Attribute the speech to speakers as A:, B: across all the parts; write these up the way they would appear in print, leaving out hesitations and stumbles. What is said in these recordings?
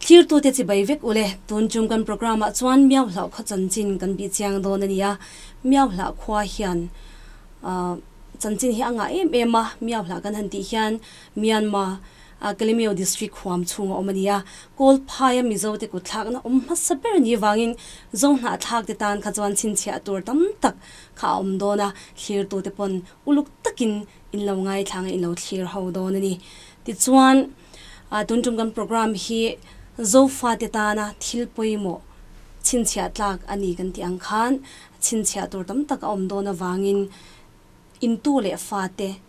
A: Thlirtute chibai vek ule, tun chung kan programme ah chuan Miauhlah khaw chanchin kan bih chiang dawn a ni a, Miauhlah khua hian chanchin hi a ngah em em a, Miauhlah kan han tih hian Myanmar Kalemyo District huam chhunga awm a ni a, Kawlphaia Mizote kutthlakna awm hmasa ber ni vangin Zohnahthlak te tan kha chuan chhinchhiah tur tam tak kha a awm dawn a, thlirtute pawn uluk takin in lo ngaithla nga in lo thlir ho dawn a ni. Tichuan, tun tum kan programme hi Zofate tana thil pawimawh chhinchhiah tlak a ni kan tih ang khan chhinchhiah tur tam tak a awm dawn avangin intu leh fate,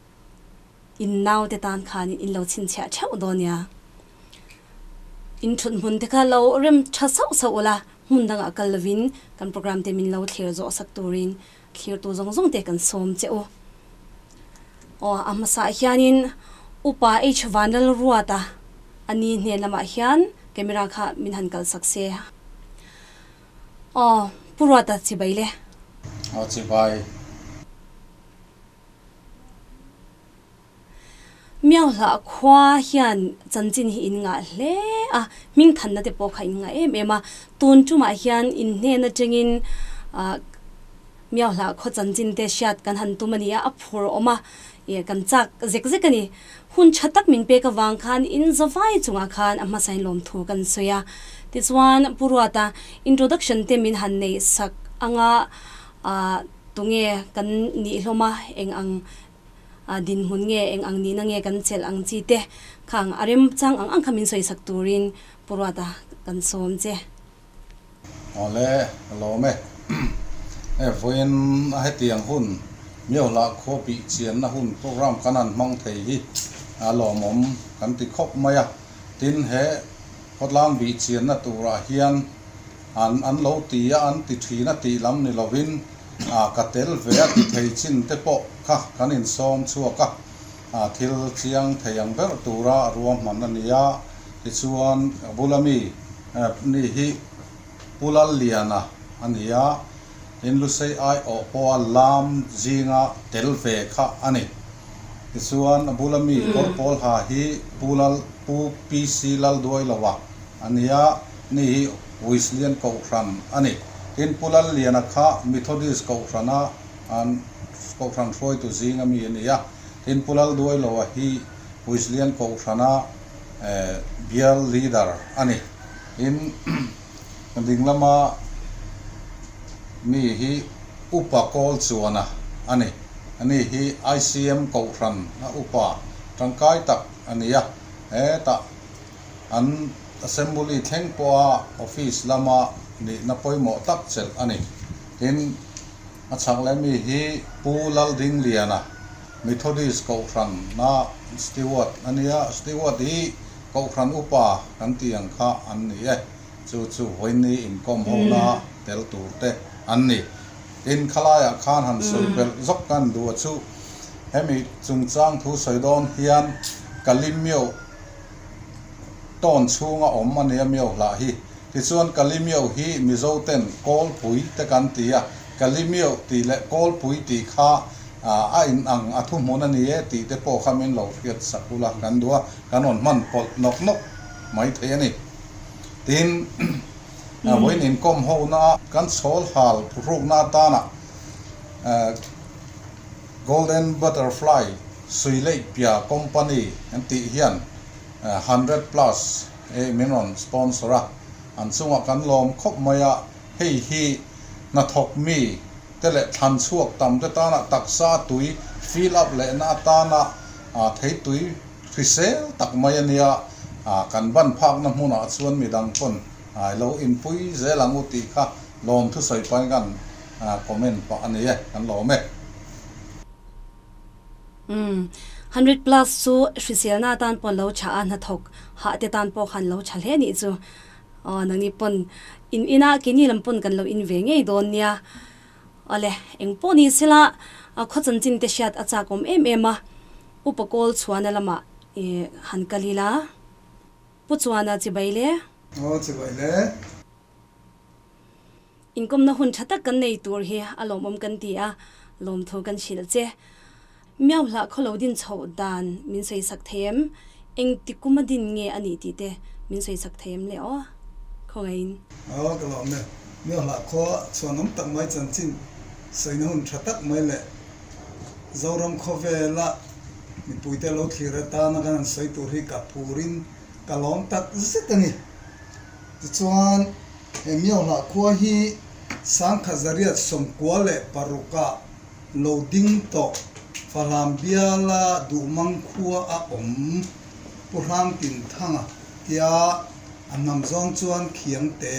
A: in naute tan khanin in lo chhinchhiah theuh dawn nia. In thut hmun te kha lo rem tha sauh sauh ula, hmun dangah kal lovin kan programme te min lo thlir zawh sak turin Thlirtu zawng zawng te kan sawm che u. Aw, a hmasaah hianin Upa H Vanlalruata a ni hnen lamah hian camera kha min han kalsak se. Aw, Pu Ruata chibai le.
B: Aw, chibai.
A: Miauhlah khua hian chanchin hi in ngah hle a, hming thanna te pawh kha in ngah em em a. Tun tumah hian in hnen atangin Miauhlah khaw chanchin te hriat kan han tum a ni a, a phur awm a, kan chak zek zek a ni. Hun tha tak min pek avang khan in zavai chungah khan a hmasain lawmthu kan sawi a. Tichuan Pu Ruata introduction te min han neih sak anga tunge kan nih hlawm a, eng ang dinhmun nge eng ang nihna nge kan chelh ang chi te khang a remchang ang ang kha min sawi sak turin Pu Ruata kan sawm che.
B: Awle, ka lawm e. He vawiin a hetiang hun Miauhlah khaw bih chianna hun program kan han hmang thei hi a lawmawm kan ti khawp mai a. Tin, he khawtlang bih chianna turah hian an an lo ti a, an ti thin a tih lam ni lovin a ka tel ve a ti thei chin te pawh kha kan insawm chhuak a, a thil chiang thei ang ber tura ruahman a ni a, tichuan a bula mi ni hi Pu Lalliana a ni a, tin Lusei aiawh pawha lam zinga tel ve kha a ni. Tichuan a bula mi kawr pawl ha hi Pu Lal Pu PC Lalduailoa a ni a, ni hi Wesleyan Kohhran a ni. Tin, Pu Lalliana kha Methodist Kohhrana an Kohhran hruaitu zinga mi a ni a. Tin, Pu Lalduailoa hi Wesleyan Kohhrana bial leader a ni. Tin, ding lama mi hi Upa Kawlchuana a ni. Ani hi ICM Kohhran a upa tangkai tak a ni a. Hetah An Assembly thleng pawha office lama nihna pawimawh tak chelh a ni. Tin, a chhak leh mi hi Pu Laldingliana, Methodist Kohhranna Steward a nia. Steward hi Kohhran upa kan tih ang kha an ni e. Chu chu vawiini inkawm hona tel tur te an ni. Tin, khalaiah khan han sawi belh zawk kan duh a chu hemi chungchang thu sawi dawn hian Kalimyo tawn chhunga awm a nia miau hlah hi. Tichuan Kalimiau hi Mizo ten Kawlpui te kan ti a, Kalimiau tih leh Kawlpui tih kha a in ang a thuhmun a ni e tih te pawh kha min lo hriat sak ula kan duh a, kan rawn hman pawlh nawk nawk mai thei a ni. Tin, vawiin inkawm hona kan chhawl hal phuhrukna atana Golden Butterfly Suileihpia Company an tih hian 100 plus ei min rawn sponsor a, an chungah kan lawm khawp mai a, hei hi hnathawk mi te leh thlan chhuak tam te tana taksa tui fill up lehna atana thei tui hrisel tak mai a nia, kan ban phakna hmunah chuan midang pawn lo inpui zel ang u tih kha lawm thusawi pahin kan comment pah a ni e, kan lawm e.
A: Umm. 100 plus chu hriselna atan pawh lo tha a, hnathawk hah te tan pawh khan lo tha hle nih chu. Aw nangni pawn in ina keini lam pawn kan lo in ve ngei dawn nia. Awle, eng pawh ni sela khaw chanchin te hriat a chak awm em em a, Upa Kawl chhuana lamah i han kal ila. Pu Chuana chibai le.
C: Aw chibai le.
A: Inkawmna hun tha tak kan nei tur hi a lawmawm kan ti a, lawmthu kan hrilh che. Miauhlah khawlo din chhoh dan min sawi sak thei em? Eng ti kum a din nge a nih tih te min sawi chak thei em le aw? Khawngaihin.
C: Aw ka lawm e. Miahlah khua chhuanawm tak mai chanchin sawina hun tha tak mai leh Zoram khawvela mipuite lo thlir atana kan han sawi tur hi ka phurin ka lawm tak zet a ni. Tichuan he Miahlah khua hi Sangkhat Zariat 96ah lo ding tawh Falam biala duhmang khua a awm Pu Hrangtin Thanga tia a hnam zawng chuan Khiangte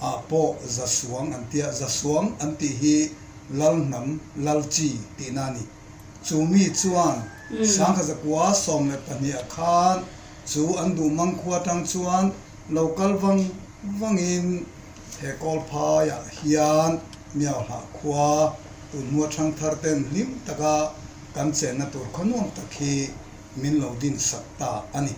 C: ah pawh Zasuang an tia, Zasuang an tih hi Lal hnam, Lal chi tihna a ni. Chu mi chuan 1912 ah khan chu an duhmang khua atang chuan lo kal vang vangin He Kawlphaiah hian Miauhlah khua tunhnu atang thar ten hlim taka kan chenna tur khaw nuam tak hi min lo din sak ta a ni.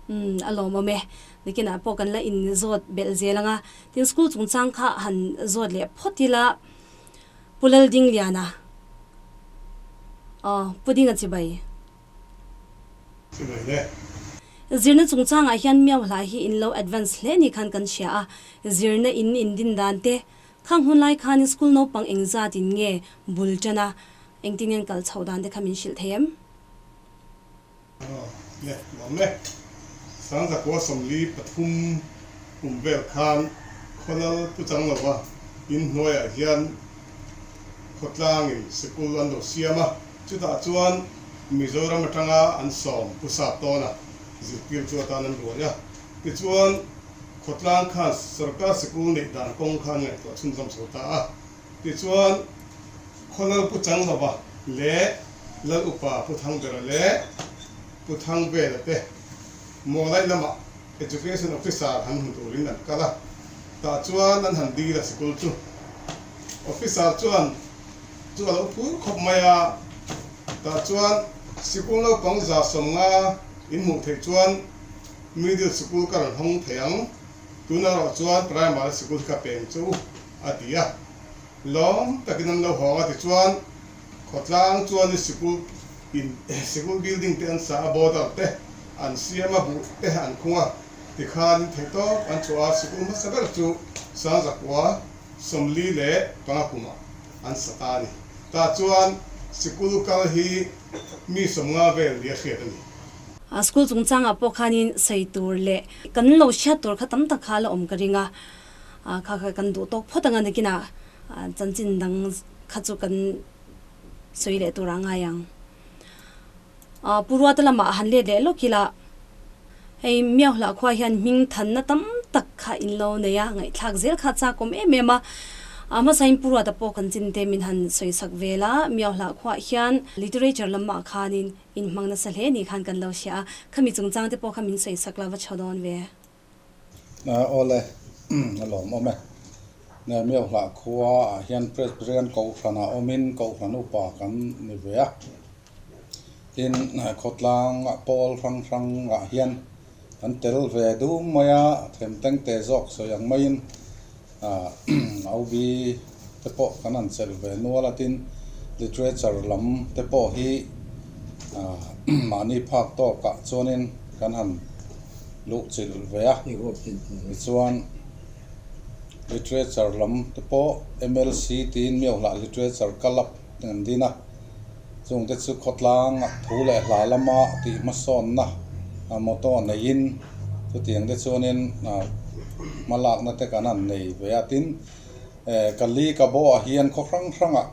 A: Umm, a lawmawm e. Nikinah pawh kan la inzawt belh zel ang a. Tin, school chungchang kha han zawt leh phawt ila, Pu Laldingliana, aw, Pu Dinga Chibai.
D: Chibai le.
A: Zirna chungchangah hian Miauhla hi in lo advance hle ni khan kan hria a, zirna in in din dan te, khang hun lai khanin school naupang engzat in nge bul tan a, engtin nge an kal chhoh dan te kha min hrilh thei em?
D: Aw le, lawm e. 1943 kum vel khan Khawlal Pu Changlova in hnuaiah hian khawtlangin sikul an lo siam a, Chutah chuan Mizoram atanga an sawm Pu Sap tawna zirtir chu atan an ruai a. Tichuan, khawtlang khan sorkar sikul neih dan kawng kha an ngaihtuah chhunzawm chho ta a. Tichuan, Khawlal Pu Changlova leh Lal Upa Pu Thangbera leh Pu Thangvela te Mawlaih lamah Education Officer han hmu turin an kal a. Tah chuan an han dil a sikul chu. Officer chuan chu a lo phur khawp mai a, tah chuan sikul naupang 150 in hmuh theih chuan middle sikul ka rawn hawng thei ang, tunah erawh chuan primary sikul hi ka peng chu a ti a, lawm takin an lo hawng a tichuan khawtlang chuan i sikul in sikul building te an sa a, border te an siam a, buh te an khung a, tikhan theihtawp an chhuah a, sikul hmasa ber chu 1945 kumah an sa ta a ni. Tah chuan sikul kal hi mi 50 vel nia hriat a ni.
A: A school chungchangah pawh khanin sawi tur leh kan lo hriat tur kha tam tak kha a la awm ka ring a, kha kha kan duh tawk phawt ang a nakinah chanchin dang kha chu kan sawi leh tur a ngai ang. Pu Ruata lamah han let leh lawk ila, hei Miauhlah khua hian hming thanna tam tak kha in lo nei a, ngaihthlak zel kha a chakawm em em a. A hmasain Pu Ruata pawh kan chin te min han sawisak vel a, Miauhlah khuaah hian literature lamah khanin in hmang nasa hle ni khan kan lo hria a, khami chungchang te pawh kha min sawisak la va chho dawn ve.
B: Awle, a lawmawm e. Miauhlah khua ah hian Presbyterian Kohhran ah awmin Kohhran upa kan ni ve a. Tin, khawtlang pawl hrang hrang ah hian kan tel ve dum mai a, themteng te zawk sawi ang maiin OB te pawh kan han chelh ve nual a, tin literature lam te pawh hi mahni phak tawkah chuanin kan han luh chilh ve a, tichuan literature lam te pawh MLC tiin Miauhlah Literature Club an din a, chungte chu khawtlang thu leh hla lama tih hmasawnna motto neiin chutiang te chuanin hmalakna te kan han nei ve a, tin Kali ka bawhah hian khaw hrang hrangah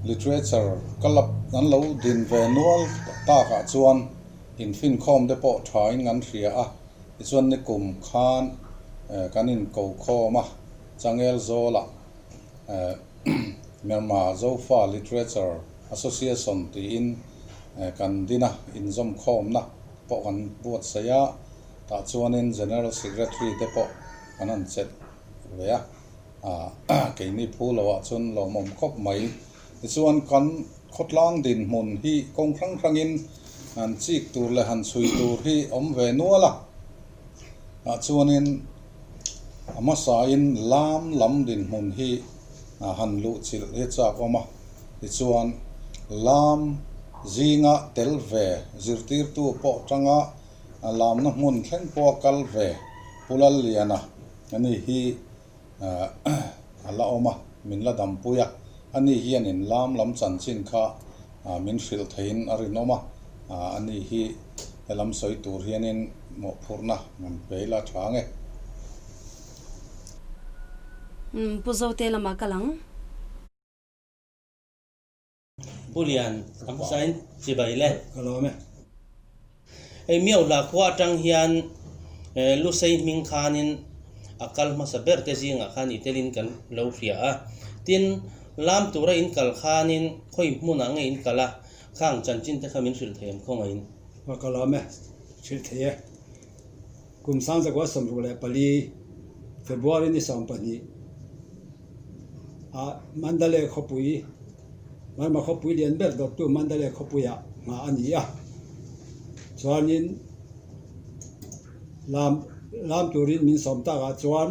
B: literature club an lo din ve nual takah chuan infinkhawm te pawh thain kan hria a, tichuan nikum khan kan inkokhawm a, Changel Zawlah Myanmar Zofa Literature Association tiin kan din a, inzawmkhawmna pawh kan buatsaih a, tah chuanin General Secretary te pawh kan han chelh ve a, keini phu lohah chuan lawmawm khawp mai. Tichuan kan khawtlang dinhmun hi kawng hrang hrangin han chik tur leh han chhui tur hi awm ve nual a, tah chuanin a hmasain lam lam dinhmun hi han luh chilh hi chak awm a, tichuan lam. Zinga tel ve, zirtirtu pawh tanga lamna hmun thleng pawha kal ve Pu Lalliana ani hi a la awm a, min la dampui a, ani hianin lam lam chanchin kha min hrilh theiin a rinawm a, ani hi helam sawi tur hianin mawhphurhna min pe ila tha nge.
A: Pu Zote lamah kal ang.
E: Pu Lian, a hmasain chibai le.
C: Ka lawm e.
E: Hei Miauhla khua atang hian Lusei hming khanin a kal hmasa ber te zingah khan i telin kan lo hria a. Tin, lam tura in kal khanin khawi hmunah nge in kal a, khang chanchin te kha min hrilh thei em khawngaihin?
F: Ka lawm e, hrilh thei e. Kum sangzakua 64 February ni 12 ah Mandalay khawpui, Burma khawpui lian ber dawttu Mandalay khawpuiah nghah a ni a. Chuanin lam lam turin min sawm takah chuan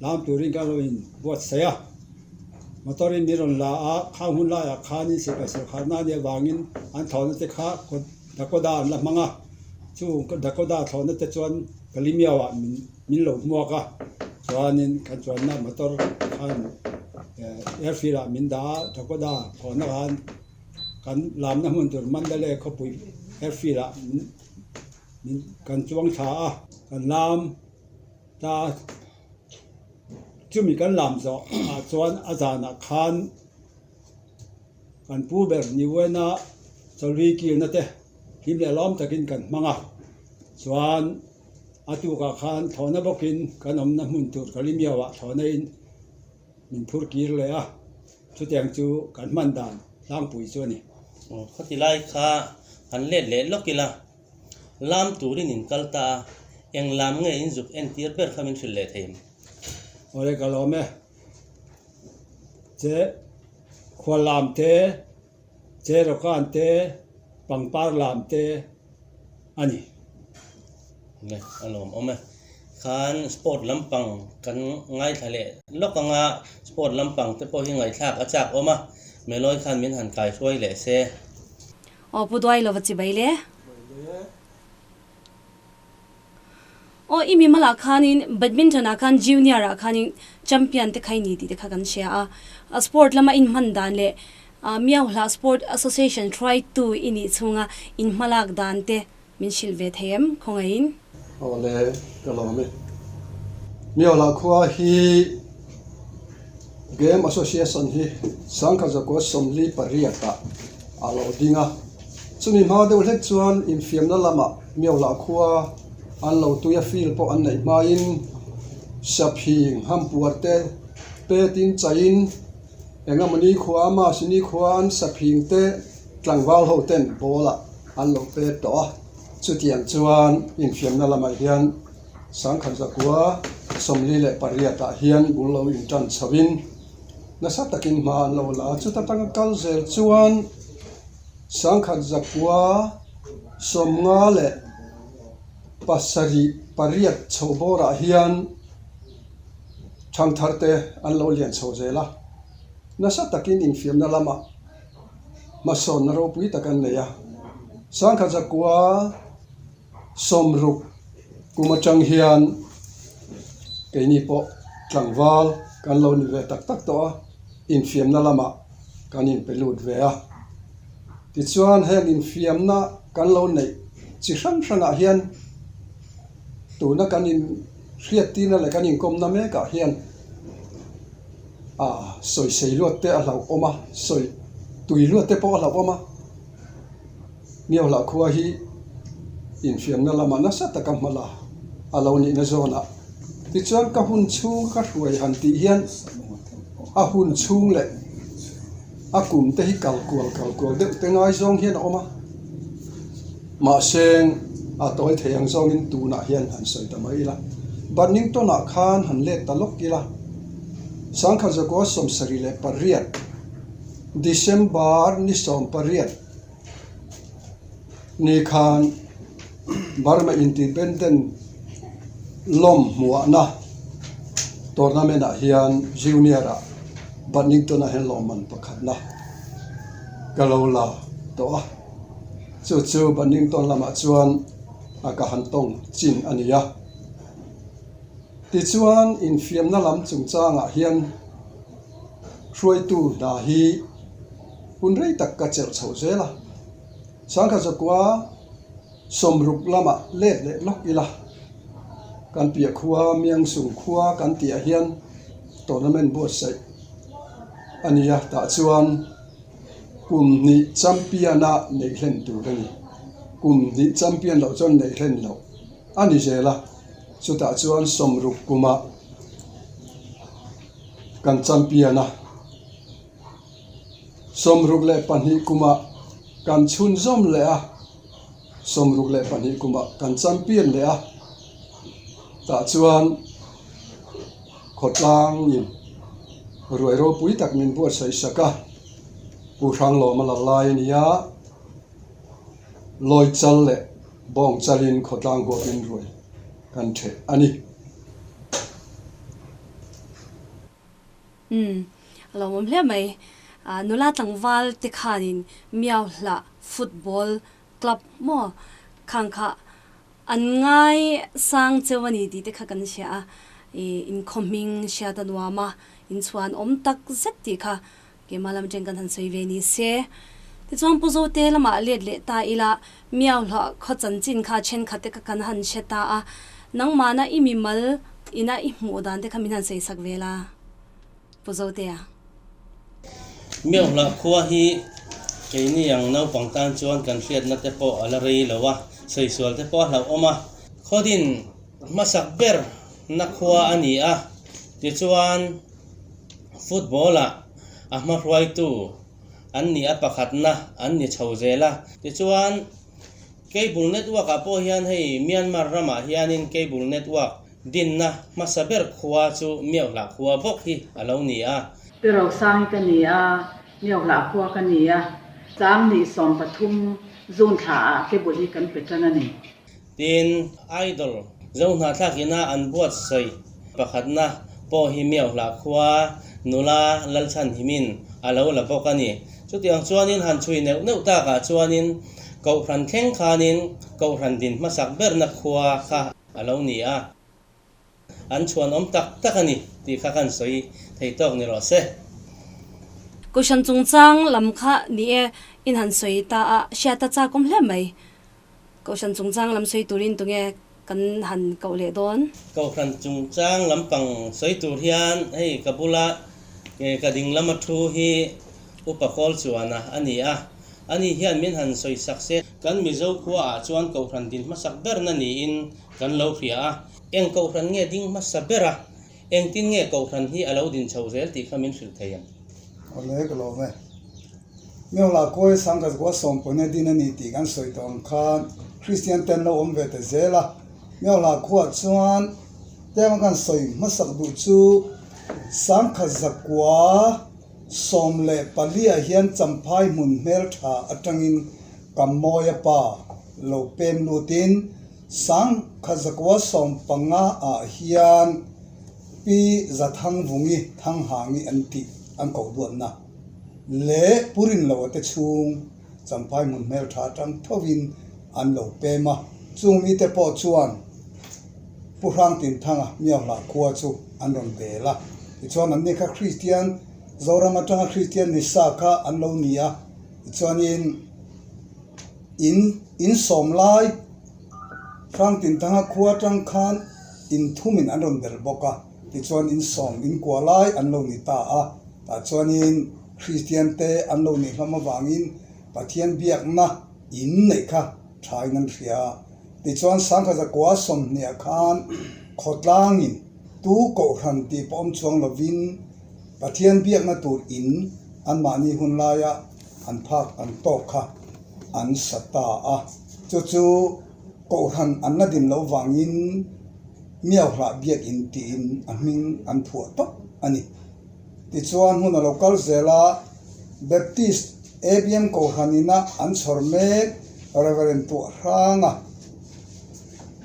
F: lam turin ka lo in buatsaih a. Motor in min rawn la a, khang hun laiah khanin sipai sawrkharna a nih avangin an thlawhna te kha Dakota an la hmang a, chu Dakota thlawhna te chuan Kalimiau ah min min lo hmuak a, chuanin kan chuanna motor khan airfield ah min dah a, Dakota thlawhna khan kan lamna hmun tur Mandalay khawpui airfield ah min min kan chuang thla a, kan lam ta a, chumi kan lam zawh ah chuan a zanah khan. Kan pu ber Niuena chawlhi kilna te hlim leh lawm takin kan hmang a, chuan a tukah khan thlawhna bawkin kan awmna hmun tur Kalimiauah thlawhna in min phur kir leh a, chutiang chu kan hman dan tlangpui chu a ni.
E: Aw khawti lai kha han let leh lawk ila, lam turin in kal ta a, eng lam nge in zuk entir ber kha min hrilh leh thei em?
F: Awle ka lawm e. Che khual lam te, che rawkan te, pangpar lam te a ni.
E: Nge a lawm awm e. Khan sport lampang kan ngaithla leh lawk anga sport lampang te pawh hi ngaihthlak a chak awm a, Melawi khan min han kaihruai leh se.
A: Aw Pu Duai lova chibai le. Aw i mimal ah khanin badminton ah khan junior ah khanin champion te kha i ni tih te kha kan hria a, a sport lama in hman dan leh Miauhla Sport Association hruaitu i nih chhunga in hmalak dan te min hrilh ve thei em khawngaihin?
G: Aw le, ka lawm e. Miauhla khua hi Game Association hi Sangkhazakuat 48 ah a lo ding a. Chumi hma deuh hlek chuan infiamna lamah Miauhlah khua an lo tui a field pawh an neih hmain saphing hampuar te petin chaiin engemawni khua Masini khua an saphing te tlangval ho ten ball ah an lo pet tawh a, chutiang chuan infiamna lamah hian 1948 ah hian bul lo intan chhoin nasa takin hma an lo la a, chuta tanga kal zel chuan 1958 chho bawrah hian thangthar te an lo lian chho zel a, nasa takin infiamna lamah hmasawnna ropui tak an nei a, 1960 kum atang hian keini pawh tlangval kan lo ni ve tak tak tawh a, infiamna lamah kan inpe lut ve a. Tichuan heng infiamna kan lo neih chi hrang hrangah hian tuna kan in hriattirna leh kan inkawmna mekah hian ah sawisei luat te a hlauhawm a, sawi tui luat te pawh a hlauhawm a. Miauhlah khua hi infiamna lamah nasa taka hma la a lo nihna zawnah tichuan ka hun chhung ka hruai han tih hian a hun chhung leh a kum te hi kal kual kal kual deuh te ngai zawng hian a awm a, mahse a tawi thei ang zawngin tunah hian han sawi ta mai ila, Badminton ah khan han let ta lawk ila, 1978 December ni 18 ni khan Burma Independent lawm hmuahna tournament ah hian junior ah badminton ah hian lawmman pakhatna ka lo la. tawh a, chu chu Bannington lamah chuan a ka han tawng chin a ni a. Tichuan infiamna lam chungchangah hian hruaitu hna hi hun rei tak ka chelh chho zel a, Sangkhat zakua sawmruk lamah let leh lawk ila, kan piah khua Miangsung khua kan tihah hian tournament buatsaih a ni a, tah chuan kum hnih champion a neih hlen tur a ni. Kum hnih champion loh chuan neih hlen loh a ni zel a, chutah chuan sawmruk kumah kan champion a. 62 kumah kan chhunzawm leh a, 62 kumah kan champion leh a, tah chuan khawtlangin ruai ropui tak min buatsaih sak a, Pu Hranglawma la lai a ni a, Lawi chal leh bawng chalin khawtlang huapin ruai kan ṭheh a ni.
A: Umm, a lo awm hle mai. Nula tlangval te khanin Miauhla football club maw khang kha an ngai sang cheu a ni tih te kha kan hria a, ih inkhawhming hriat a nuam a, inchhuan awm tak zet tih kha keimah lam atang kan han sawi ve ni se. Tichuan Pu Zote lamah let leh ta ila Miauhla khaw chanchin kha thenkhat te kha kan han hre ta a, nangmahna i mimal ina i hmuh dan te kha min han sawi sak ve la Pu Zotea.
E: Miauhla khua hi keini ang naupang tan chuan kan hriatna te pawh a la rei lo a, sawi sual te pawh a hlauhawm a. Khawdin hmasak ber na khua a ni a, tichuan football ah a hmahruaitu an ni a pakhatna an ni chho zel a. Tichuan, Cable Network ah pawh hian hei Myanmar ramah hianin Cable Network dinna hmasa ber khua chu Miohlah khua bawk hi a lo ni a.
H: Pi Rosang hi ka ni a, Miohlah khua ka ni a, Changni 13 June thla ah cable hi kan pe tan a ni.
E: Tin, Idol Zohnahthlak ina an buatsawi pakhatna pawh hi Miauhlah khua nula Lalchhanhimin a lo la bawk a ni. Chutiang chuanin han chhui neuh neuh takah chuanin Kohhran thleng khanin Kohhran din hmasak berna khua kha a lo ni a. An chhuan awm tak tak a ni tih kha kan sawi thei tawk ni rawh se.
A: Kohhran chungchang lam kha ni e, in han sawi ta a, hriat a chak awm hle mai. Kohhran chungchang lam sawi turin tunge kan han koh leh dawn?
E: Kohhran chungchang lampang sawi tur hian hei ka bula ka ding lama thu hi Upa Kawlchuana a ni a, ani hian min han sawi sak se. Kan Mizo khuaah chuan Kohhran din hmasak berna niin kan lo hria a. Eng Kohhran nge ding hmasa ber a, engtin nge Kohhran hi a lo din chho zel tih kha min hrilh thei ang.
C: Awle ka lawm e. Miola Kawi Sangkazgua sawmpawina din a ni tih kan sawi tawh ang khan Kristian te an lo awm ve ta zel a. Miola khuaah chuan tlem kan sawi hmasak duh chu Sangkhazakua 14 ah hian Champhai hmun hmeltha atangin Kammawia pa lo pem lutin Sangkhazakua 15 ah hian Pi Zathangvungi Thanghangi an tih an koh duatna leh Pu Rinloa te chhung Champhai hmun hmeltha atang thovin an lo pem a. Chung mite pawh chuan Pu Hrangtinthanga Miauhlah khua chu an rawn bel a. Tichuan anni kha Kristian, Zoram atanga Kristian ni sa kha an lo ni a. Tichuanin in insawm lai Hrangtinthanga khua atang khan inthumin an rawn bel bawk a. Tichuan insawm inkua lai an lo ni ta a. Tah chuanin Kristian te an lo nih hlawm avangin Pathian biakna in neih kha thain an hria a. Tichuan Sangkhaza kua 20 ah khan khawtlangin tu kohhran tih pawh awm chuang lovin Pathian biakna tur in anmahni hun laia an phak an tawk kha an sa ta a. Chu chu kohhran an la din loh vangin Miauhlah biakin tiin a hming an phuah tawp a ni. Tichuan hmun a lo kal zel a, Baptist ABM Kohhran ina an chhawr mek Rev. Tuahranga,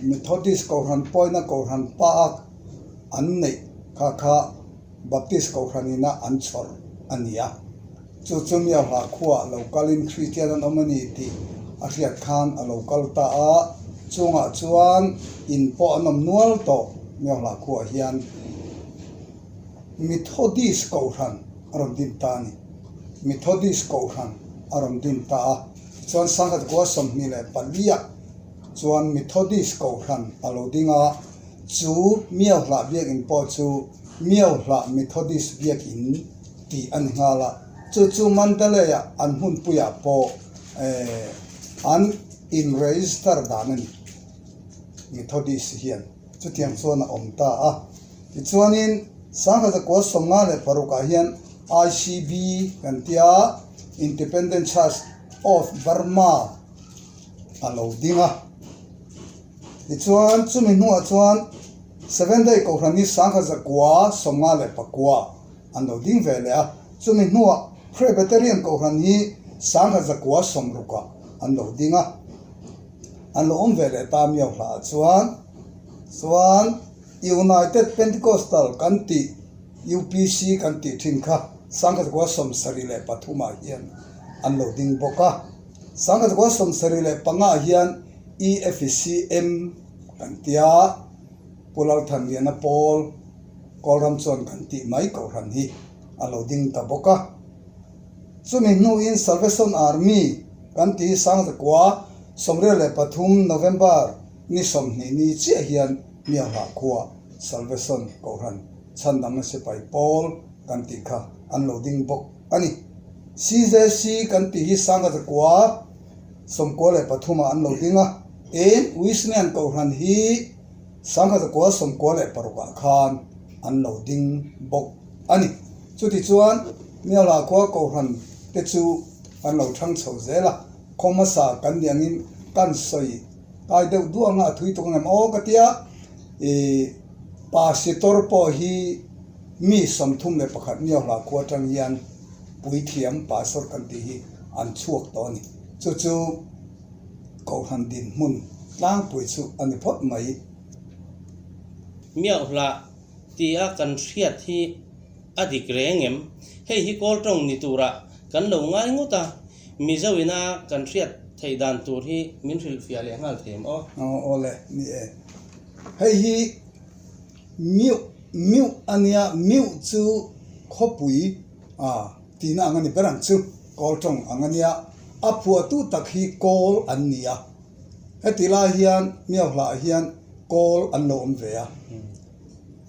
C: Methodist Kohhran pawina Kohhran Park an neih kha kha Baptist Kohhran ina an chhawr a ni a. Chu chu Miauhla khuaah lo kalin Kristian an awm a ni tih a hriat khan a lo kal ta a, chungah chuan in pawh an awm nual tawh Miauhla khuaah hian Methodist Kohhran a rawn din ta a ni. Methodist Kohhran a rawn din ta a, tichuan Sangkhat kua 24 ah chuan Methodist Kohhran a lo ding a, chu Miauhla biakinn pawh chu Miauhla Methodist biakinn tih a ni nghal a, chu chu Mandalay-a an hmunpuiah pawh an in-register dan a ni, Methodist hian chutiang chuan a awm ta a. Tichuanin Sangkhat 56 ah hian ICB kan tia Independent Church of Burma a lo ding a. Tichuan chumi hnuah chuan Seventh Day Kohhran hi 1959 an lo ding ve leh a, chumi hnuah Presbyterian Kohhran hi 1960 ah an lo ding a, an lo awm ve leh ta miau hlah ah chuan chuan United Pentecostal kan tih UPC kan tih thin kha 1973 ah hian an lo ding bawk a, 1975 ah hian EFCM kan tia Pu Lalthanliana Paul Kawlram chuan kan tih mai Kohhran hi a lo ding ta bawk a. Chumi hnuin Salvation Army kan tih hi 1993 November ni 20 ni chiah hian Miahlah khua Salvation Kohhran chhandamna sipai pawl kan tih kha an lo ding bawk a ni. CJC kan tih hi 1993 ah an lo ding a, tin Wisnian Kohhran hi 1996 ah khan an lo ding bawk a ni. Chutichuan Miala khua Kohhran te chu an lo thang chho zel a, khaw hmasa kan ni angin kan sawi kai deuh duah anga a thui tuk ang em aw ka tia ih Pasitor pawh hi mi 31 Miauhla khua atang hian puithiam Pastor kan tih hi an chhuak tawh a ni. Chu chu Kohhran dinhmun tlangpui chu a ni phawt mai.
E: Miauhla tia kan hriat hi a dik reng em? Hei hi Kawl tawng ni turah kan lo ngai ngawt a, Mizo ina kan hriat theih dan tur hi min hrilhfiah leh nghal thei em aw?
C: Aw aw le, ni e. Hei hi miuh miuh a nia, miuh chu khawpui a tihna ang a ni ber ang chu, Kawl tawng ang a nia. A phuahtu tak hi Kawl an ni a, heti lai hian Miauhlah hian Kawl an lo awm ve a,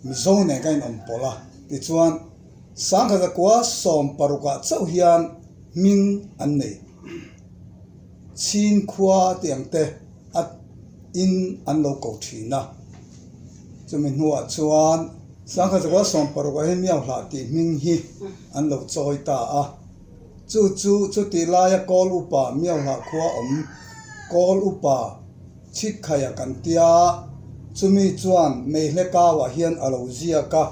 C: Mizo nen ka inawm pawlh a, tichuan 1960 ah chauh hian hming an nei. Chhin khua tih ang te a in an lo ko thin a. Chumi hnuah chuan 1960 ah hian Miauhlah tih hming hi an lo chawi ta a. Chu chu chutih laia Kawl upa Miauhlah khua awm Kawl upa Chhikkhaia kan tia, chumi chuan Meihle kauah hian a lo ziak a,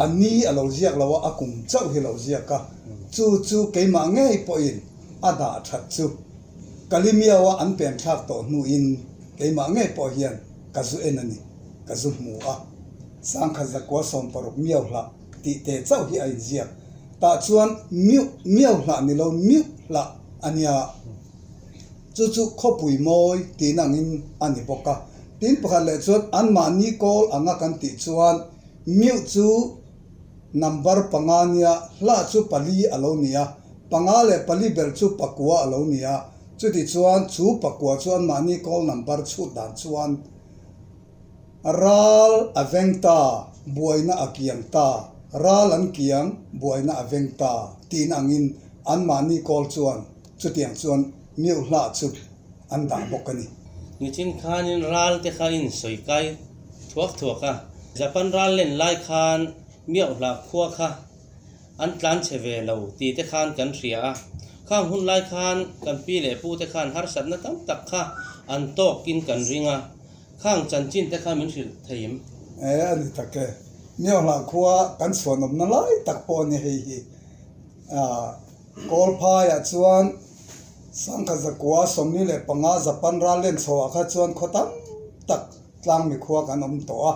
C: a ni a lo ziak lo a, a kum chauh hi a lo ziak a. Chu chu keimah ngei pawhin a dah that chu Kalimiaua an pen thlak tawh hnuin keimah ngei pawh hian ka zu en a ni, ka zu hmu a. 1960 miau hlah tih te chauh hi a inziak. Tah chuan miuh miau hlah ni lo miuh hlah a nia. Chu chu khawpui mawi tih nangin a ni bawk a. Tin pakhat leh chuan anmahni kawl anga kan tih chuan miuh chu Number panga nia, hlah chu pali a lo ni a, panga leh pali ber chu pakua a lo ni a, chuti chuan chu pakua chu anmahni call number chhut dan chuan ral a veng ta, buaina a kiang ta, ral an kiang, buaina a veng ta tihna angin anmahni call chuan chutiang chuan miuh hlah chu an dah bawk a ni.
E: Nichin khanin ral te kha in sawi kai thuak thuak a, Japan ral len lai khan Miauhlah khua kha an tlan chhe ve lo tih te khan kan hria a, khang hun lai khan kan pi leh pu te khan harsatna tam tak kha an tawk in kan ring a, khang chanchin te kha min hrilh thei em?
C: E a ni tak e, Miauhlah khua kan chhuanawmna lai tak pawh a ni hei hi. Kawlphaiah chuan 1975 Japan ral len chhoah kha chuan khaw tam tak tlang mikhua kan awm tawh a,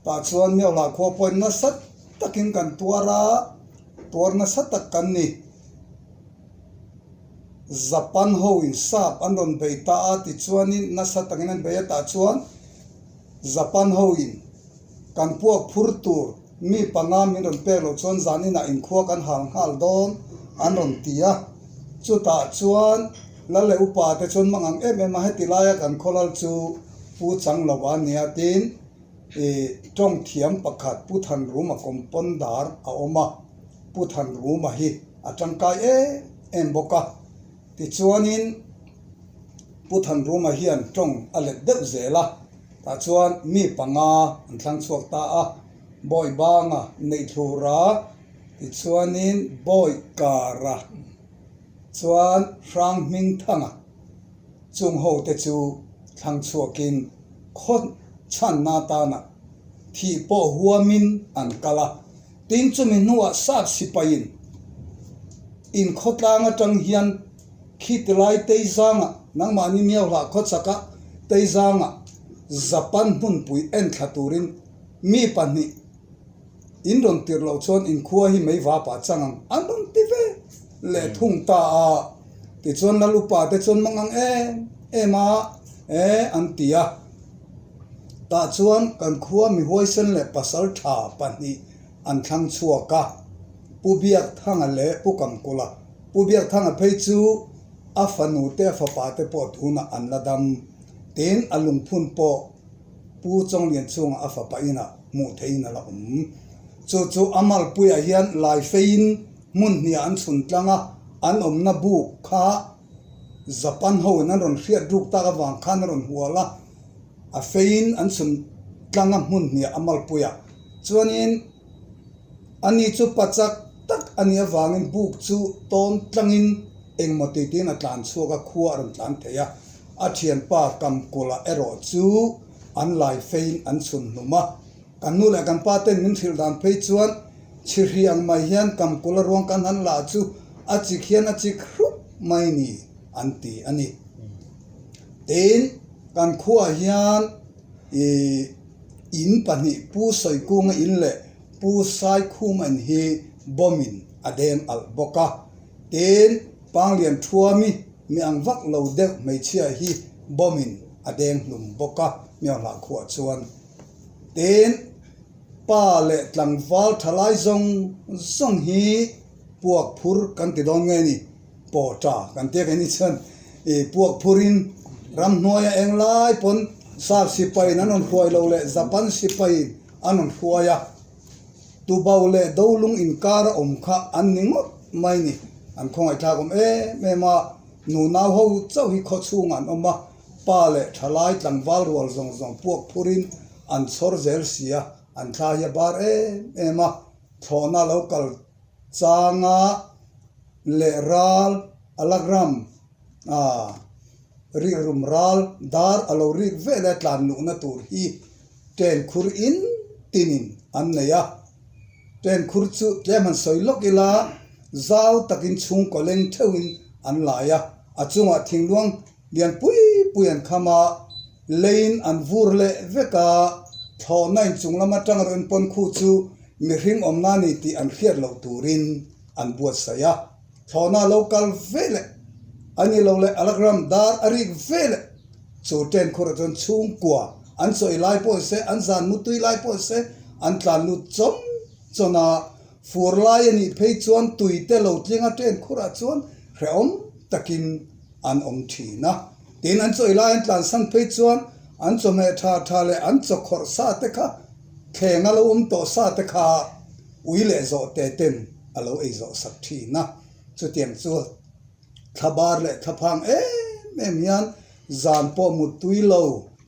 C: tah chuan Miauhlah khua pawhin nasa takin kan tuar a, tuar nasa tak kan ni. Japan ho in sap an rawn bei ta a tichuanin nasa takin an bei a tah chuan Japan ho in kan puak phur tur mi panga min rawn pek loh chuan zan inah inkhua kan hal nghal dawn an rawn ti a. Chutah chuan lal leh upa te chuan mang ang em em a heti laia kan khawlal chu Pu Changlo a nia tin ih tawng thiam pakhat Pu Thanruma kawmpawndar a awm a, Pu Thanruma hi a tangkai em em bawk a. Tichuanin Pu Thanruma hian tawng a let deuh zel a, tah chuan mi panga an thlang chhuak ta a, Bawi Banga Neihtlura tichuanin Bawi Kara chuan Hrang Hmingthanga chung ho te chu thlang chhuakin khaw chhanna atana thih pawh huamin an kal a. Tin chumi hnuah sap sipaiin inkhawtlang atang hian khi tilai Teizangah nangmahni Miauhlah khawchaka Teizangah Japan hmunpui enthla turin mi pahnih in rawn tirh loh chuan inkhua hi mei vapa chang ang an rawn ti ve leh thung ta a. Tichuan Lal upa te chuan mang ang em em a e an ti a. Tah chuan kan khua mi huaisen leh pasal tha pahnih an thlang chhuak a, Pu Biakthanga leh Pu Kamkula. Pu Biakthanga phei chu a fanu te a fapa te pawh tunah an la dam. Tin, a lungphun pawh Pu Chawnglian chhungah a fapa inah hmuh theihin a la awm. Chu chu a malpuiah hian Laifeiin hmun hniah an chhun tlang a, an awmna buk kha Japan ho in an rawn hriat ruk tak avang khan a rawn hual a, a feiin an chhun tlang a hmun hniah a malpui a. Chuanin ani chu pa chak tak a nih avangin buk chu tawn tlangin engmaw ti tiin a tlan chhuak a, khua a rawn tlan thei a. A thianpa Kamkula erawh chu an lai feiin an chhun hlum a. Kan nu leh kan pa ten min hrilh dan phei chuan chhirhi ang mai hian Kamkula ruang kan han lah chu a chik hian a chik hrup mai ni an ti a ni. Tin, kan khuaah hian ih in pahnih Pu Sawikunga in leh Pu Saikhuma in hi bomb in a deng alh bawk a. Tin, Panglian Thuami mi ang vak lo deuh hmeichhia hi bomb in a deng hlum bawk a, Miauhlah khuaah chuan. Tin, pa leh tlangval thalai zawng zawng hi puak phur kan ti dawn nge ni? Pawta kan tia kei ni chuan ih puak phurin ramhnuaia eng lai pawn sap sipaiin an rawn hruai lo leh Japan sipaiin an rawn hruai a, Tubau leh Dolung inkar a awm kha an ni ngawt mai ni. An khawngaihthlak awm em em a, nunau ho chauh hi khawchhungah an awm a, Pa leh thalai tlangval rual zawng zawng puak phurin an chhawr zel si a, an thla hi a bar em em a, thlawhna lo kal changa leh ral alagram a rik rum ral dar a lo rik vel a tlan luhna tur hi train khur in tinin an nei a, train khur chu tlem han sawi lawk ila zau takin chhungkaw leng theuhin an lai a, a chungah thingluang Lian pui pui an kham a, leiin an vur leh vek a, thlawhna inchung lam atang erawh in pawn khu chu mihring awmna a ni tih an hriat loh turin an buatsaih a. Thlawhna a lo kal ve leh a ni lo leh alagram dar a rik ve leh chu train khurah chuan chhungkua an chawi lai pawh se, an zan mutui lai pawh se an tlan lut chawn chawn a, fur lai a nih phei chuan tui te lo tling a train khurah chuan hrehawm takin an awm thin a. Tin, an chawi lai an tlansan phei chuan an chawhmeh tha tha leh an chaw khawrh sa te kha thleng a lo awm tawh sa te kha ui leh zawh te ten a lo ei zawh sak thin a. Chutiang chu thlabar leh thlaphang em em hian zan pawh mut tui lo,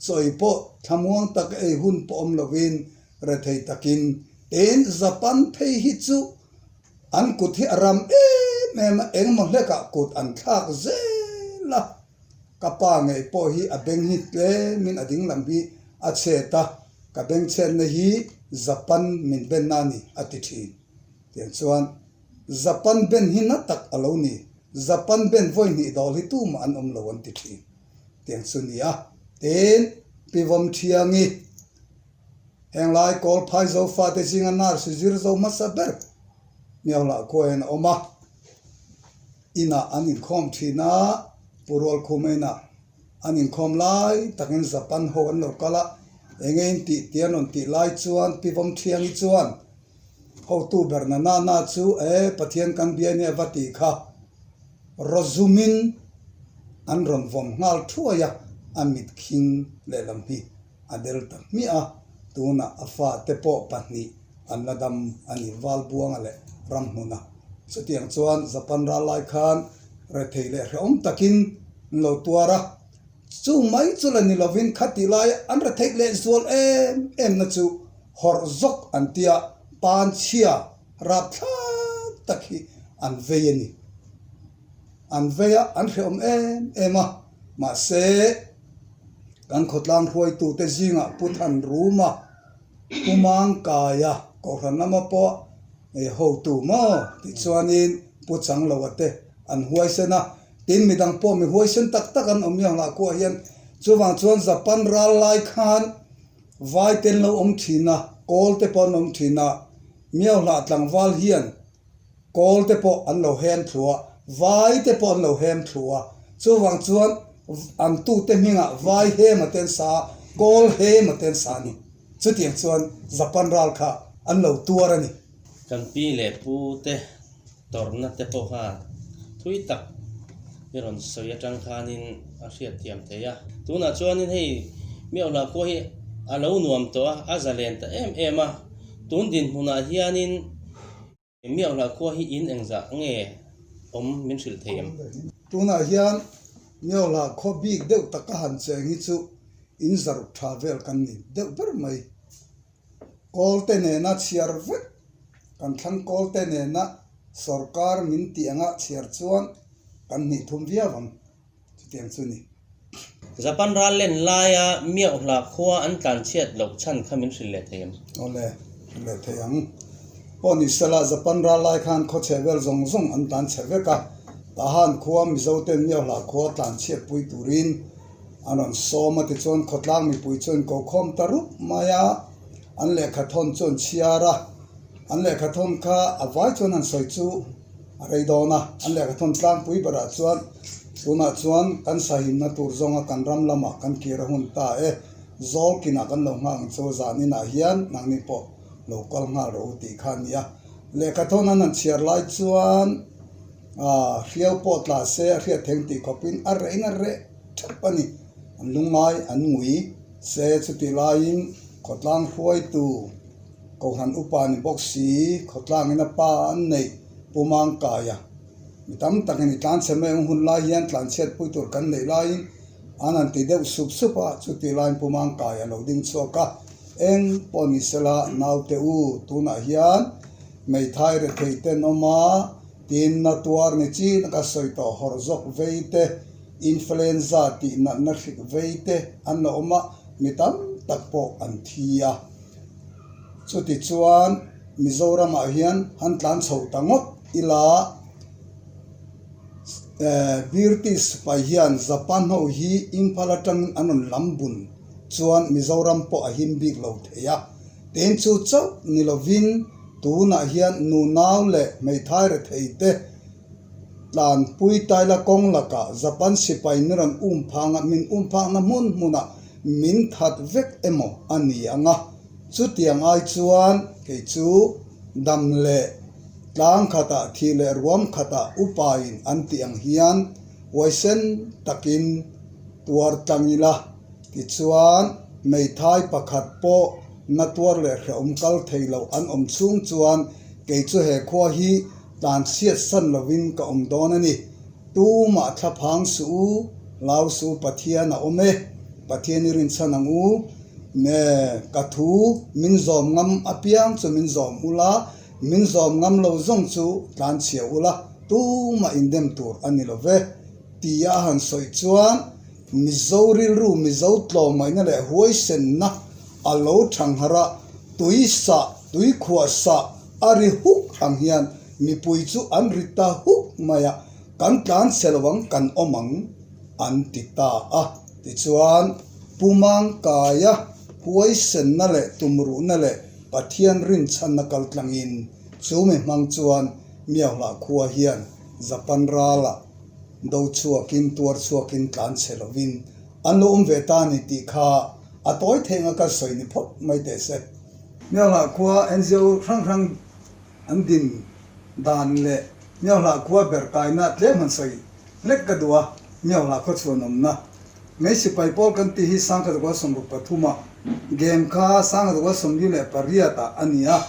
C: chawi pawh thlamuang tak ei hun pawh awm lovin rethei takin tin Japan phei hi chu An kut hi a ram em em a, engemaw hlekah kut an thlak zel a, ka pa ngei pawh hi a beng hi tlemin a ding lam hi a chhet a, ka beng chhetna hi Japan min benna a ni a ti thin. Tiang chuan Japan ben hi na tak a lo ni, Japan ben vawi hnih dawl hi tumah an awm lo an ti thin. Tiang chu ni a, tin Pivawm Thiangi. Heng lai kawl phai zo fate zinga nurse zir zo hmasa ber Miauhlah khua hian a awm a. Inah an inkhawm thin a, Pu Rualkhuma inah an inkhawm lai takin Japan ho an lo kal a, enge in tih tih an rawn tih lai chuan Pi Vawmthiangi chuan hotu ber na na na chu e Pathian kan bia nia va tih kha rawzumin an rawn vawm nghal thuai a, a mit khing lehlam hi a del ta hmiah a, tunah a fate pawh pahnih an la dam a ni, Valbuanga leh Ramhmuna. Chutiang chuan Japan ral lai khan rethei leh hrehawm takin an lo tuar a, chu mai chu la ni lovin khatih laia an retheih leh zual em em na chu hawrh zawk an tia panchhia rapthlak tak hi an vei a ni. An vei a, an hrehawm em em a, mahse kan khawtlang hruaitute zingah Pu Thanruma, Pu Mangkaia Kohhran lama pawh ei hotu maw tih chuanin Pu Changloa te an huaisen a, tin midang pawh mi huaisen tak tak an awm miang lah khuaah hian chuvang chuan Japan ral lai khan vai te an lo awm thin a, kawl te pawh an awm thin a, Miauhlah tlangval hian Kawl te pawh an lo hem thlu a, vai te pawh an lo hem thlu a. Chuvang chuan an tute hmingah vai hem a ten sa a, kawl hem a ten sa a ni. Chutiang chuan Japan ral kha an lo tuar a ni.
E: Kan pi leh pu te tawrhna te pawh kha thui tak i rawn sawi atang khanin a hriatthiam thei a. Tunah chuanin hei Miauhla khua hi a lo nuam tawh a, a zalen ta em em a. Tun dinhmunah hianin Miauhla khua hi in engzah nge awm min hrilh thei em?
C: Tunah hian Miauhla khaw bik deuh taka han cheng hi chu in zaruk tha vel kan ni deuh ber mai. Kawlte nena chhiar vek kan thlang kawlte nena sorkar min tih anga chhiar chuan kan hnih thum viau ang. Chutiang chu ni.
E: Japan ral len laia Miauhla khua an tlanchhiat loh chhan kha min hrilh leh thei em?
C: Awle, hrilh leh thei ang. Pawh ni sela, Japan ral lai khan khawchhe vel zawng zawng an tlanchhe vek a. Tahan khua Mizo ten Miauhla khua tlanchhiat pui turin an rawn sawm a, tichuan khawtlang mipui chuan kokhawm ta rup mai a, an lehkha thawn chu an chhiar a. An lehkha thawn kha a vai chuan han sawi chu a rei dawn a, an lehkha thawn tlangpui berah chuan tunah chuan kan sahimna tur zawnga kan ram lamah kan kir a hun ta e, Zawlkinah kan lo nghak ang chu zan inah hian nangni pawh lo kal nghal rawh u tih kha a ni a. Lehkha thawn an han chhiar lai chuan aah hriau pawh tla se a hriat theng tih khawpin a reh in a reh thap a ni, an lungngai an ngui se chutih laiin khawtlang hruaitu Kohhran upa ni bawk si, khawtlangin a pa an neih Pu Mangkaia. Mi tam takin i tlanchhe mai ang hun lai hian tlanchhiatpui tur kan neih laiin an han ti deuh sup sup a, chutih laiin Pu Mangkaia lo ding chhuak a, eng pawh ni sela naute u tunah hian hmeithai rethei ten awm a, tin na tuar ni chin a ka sawi tawh hawrh zawk vei te, influenza tih natna hrik vei te an la awm a, mi tam tak pawh an thi a. Chutichuan Mizoramah hian han tlan chho ta ngawt ila eh British sipai hian Japan ho hi Imphal atangin an rawn lam bun chuan Mizoram pawh a him bik lo thei a. Tin chu chauh ni lovin tunah hian nunau leh hmeithai rethei te Tlanpui taila kawng lakah Japan sipai min rawn um phang a, min um phakna hmun hmunah min that vek emaw a ni ang a, chutiang ai chuan kei chu dam leh tlang khatah thih leh ruam khatah upain an tih ang hian huaisen takin tuar tlang ila, tichuan hmeithai pakhat pawh na tuar leh hrehawm kal thei loh an awm chhung chuan kei chu he khua hi Tlan chhiat san lovin ka awm dawn a ni. Tumah thla phang suh u, hlau suh u, Pathian a awm e. Pathian i rinchhan ang u. Me, ka thu min zawm ngam apiang chu min zawm ula, min zawm ngam lo zawng chu tlan chhia ula, tumah indem tur a ni lo ve. Tia a han sawi chuan Mizo rilru, Mizo tlawmngaihna leh huaisenna a lo thangharh a, tui sah, tui khuah sah, A ri huk ang hian mipui chu an ri ta huk mai a, kan tlan chhe lo ang, kan awm ang an ti ta a. Tichuan, Pu Mangkaia huaisenna leh tumruhna leh Pathian rinchhanna kal tlangin chu mi hmang chuan Miauhlah khua hian Japan rala do chhuakin tuar chhuakin tlan chhe lovin an lo awm ve ta a ni tih kha a tawi thei anga ka sawi ni phawt mai teh se. Miauhlah khua NGO hrang hrang an din dan leh Miauhlah khua ber kaina tlem han sawi hlek ka duh a, Miauhlah khaw chhuanawmna Mei sipai pawl kan tih hi Sangkhatakaw 63 ah game kha Sangkhatakaw 48 ah a ni a,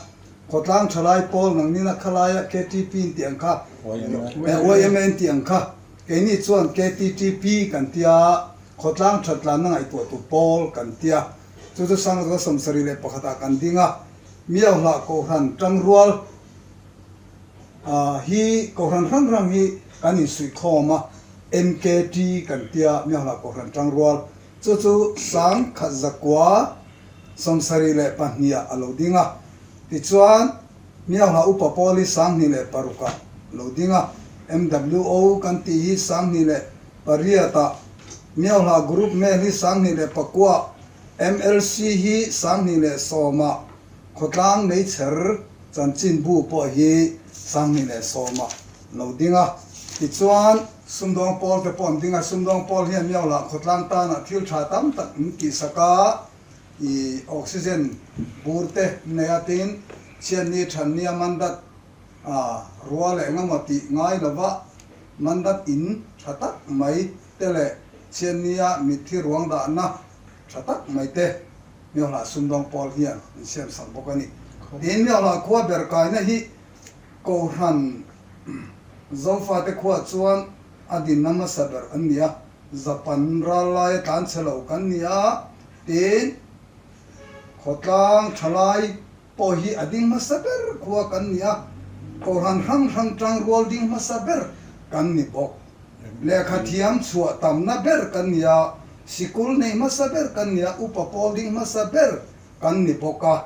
C: Khawtlang thalai pawl nangnina khalaia KTP in tih ang kha, YMA in tih ang kha, keini chuan KTTP kan tia, Khawtlang thatlanna ngaihtuahtu pawl kan tia, chu chu Sangzawka 71 ah kan ding a, Miauhlah Kohhran tangrual hi Kohhran hrang hrang hi kan insuihkhawm a, MKT kan tia, Miauhlah Kohhran tangrual, chu chu 1972 ah a lo ding a. Tichuan, Miauhla Upa Pawl hi 2006 ah lo ding a, MWO kan tih hi 2008 ah, Miauhla Group Mail hi 2009 ah, MLC hi 2010 ah, Khawtlang Meichher Chanchinbu pawh hi 2010 ah lo ding a. Tichuan, Sumdawng Pawl te pawh an ding a, Sumdawng Pawl hian Miauhla khawtlang tanah thil tha tam tak an tihsak a. I oxygen bur te nei a tin chhiatni thannia mandat a rua leh engemaw tih ngai lova mandat in tha tak mai te leh chhiatnia mitthi ruang dahna tha tak mai te Miohlah sumdawng pawl hian min siam sak bawk a ni. Tin Miohlah khua ber kaina hi Kohhran Zofate khua chuan a dinna hmasa ber an ni a, Japan ral laia tlan chhe lo kan ni a, Tin, khawtlang thalai pawh hi a ding hmasa ber khua kan ni a, Kohhran hrang hrang tangrual ding hmasa ber kan ni bawk. Lehkha thiam chhuah tamna ber kan ni a, sikul nei hmasa ber kan ni a, upa pawl ding hmasa ber kan ni bawk a.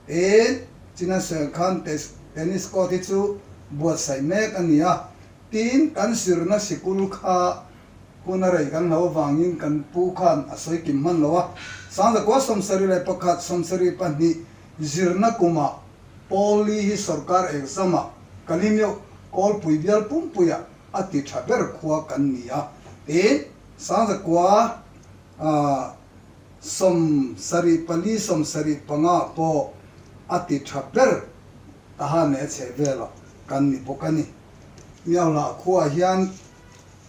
C: Tin, China sawi khan tennis court hi chu buatsaih mek a ni a, tin, kan sirna sikul kha Hun a rei kan hlo avangin kan pu khan a sawi kim hman lo a, 1971, 72 zirna kumah Paul-i hi sorkar exam-ah Kalimyo Kawlpui bial pumpuiah a ti tha ber khua kan ni a, tin 1974, 75 pawh a ti tha ber tahan leh a chheh velah kan ni bawk a ni. Miauhlah khuaah hian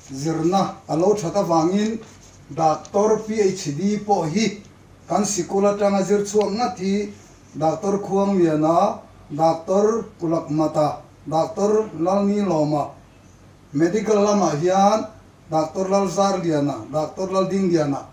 C: Zirna a lo that avangin Doctor PhD pawh hi kan sikul atanga zir chhuak ngat hi Doctor Khuangliana, Doctor Kulakmata, Doctor Lalnilawma, Medical lamah hian Doctor Lalzarliana, Doctor Laldingliana,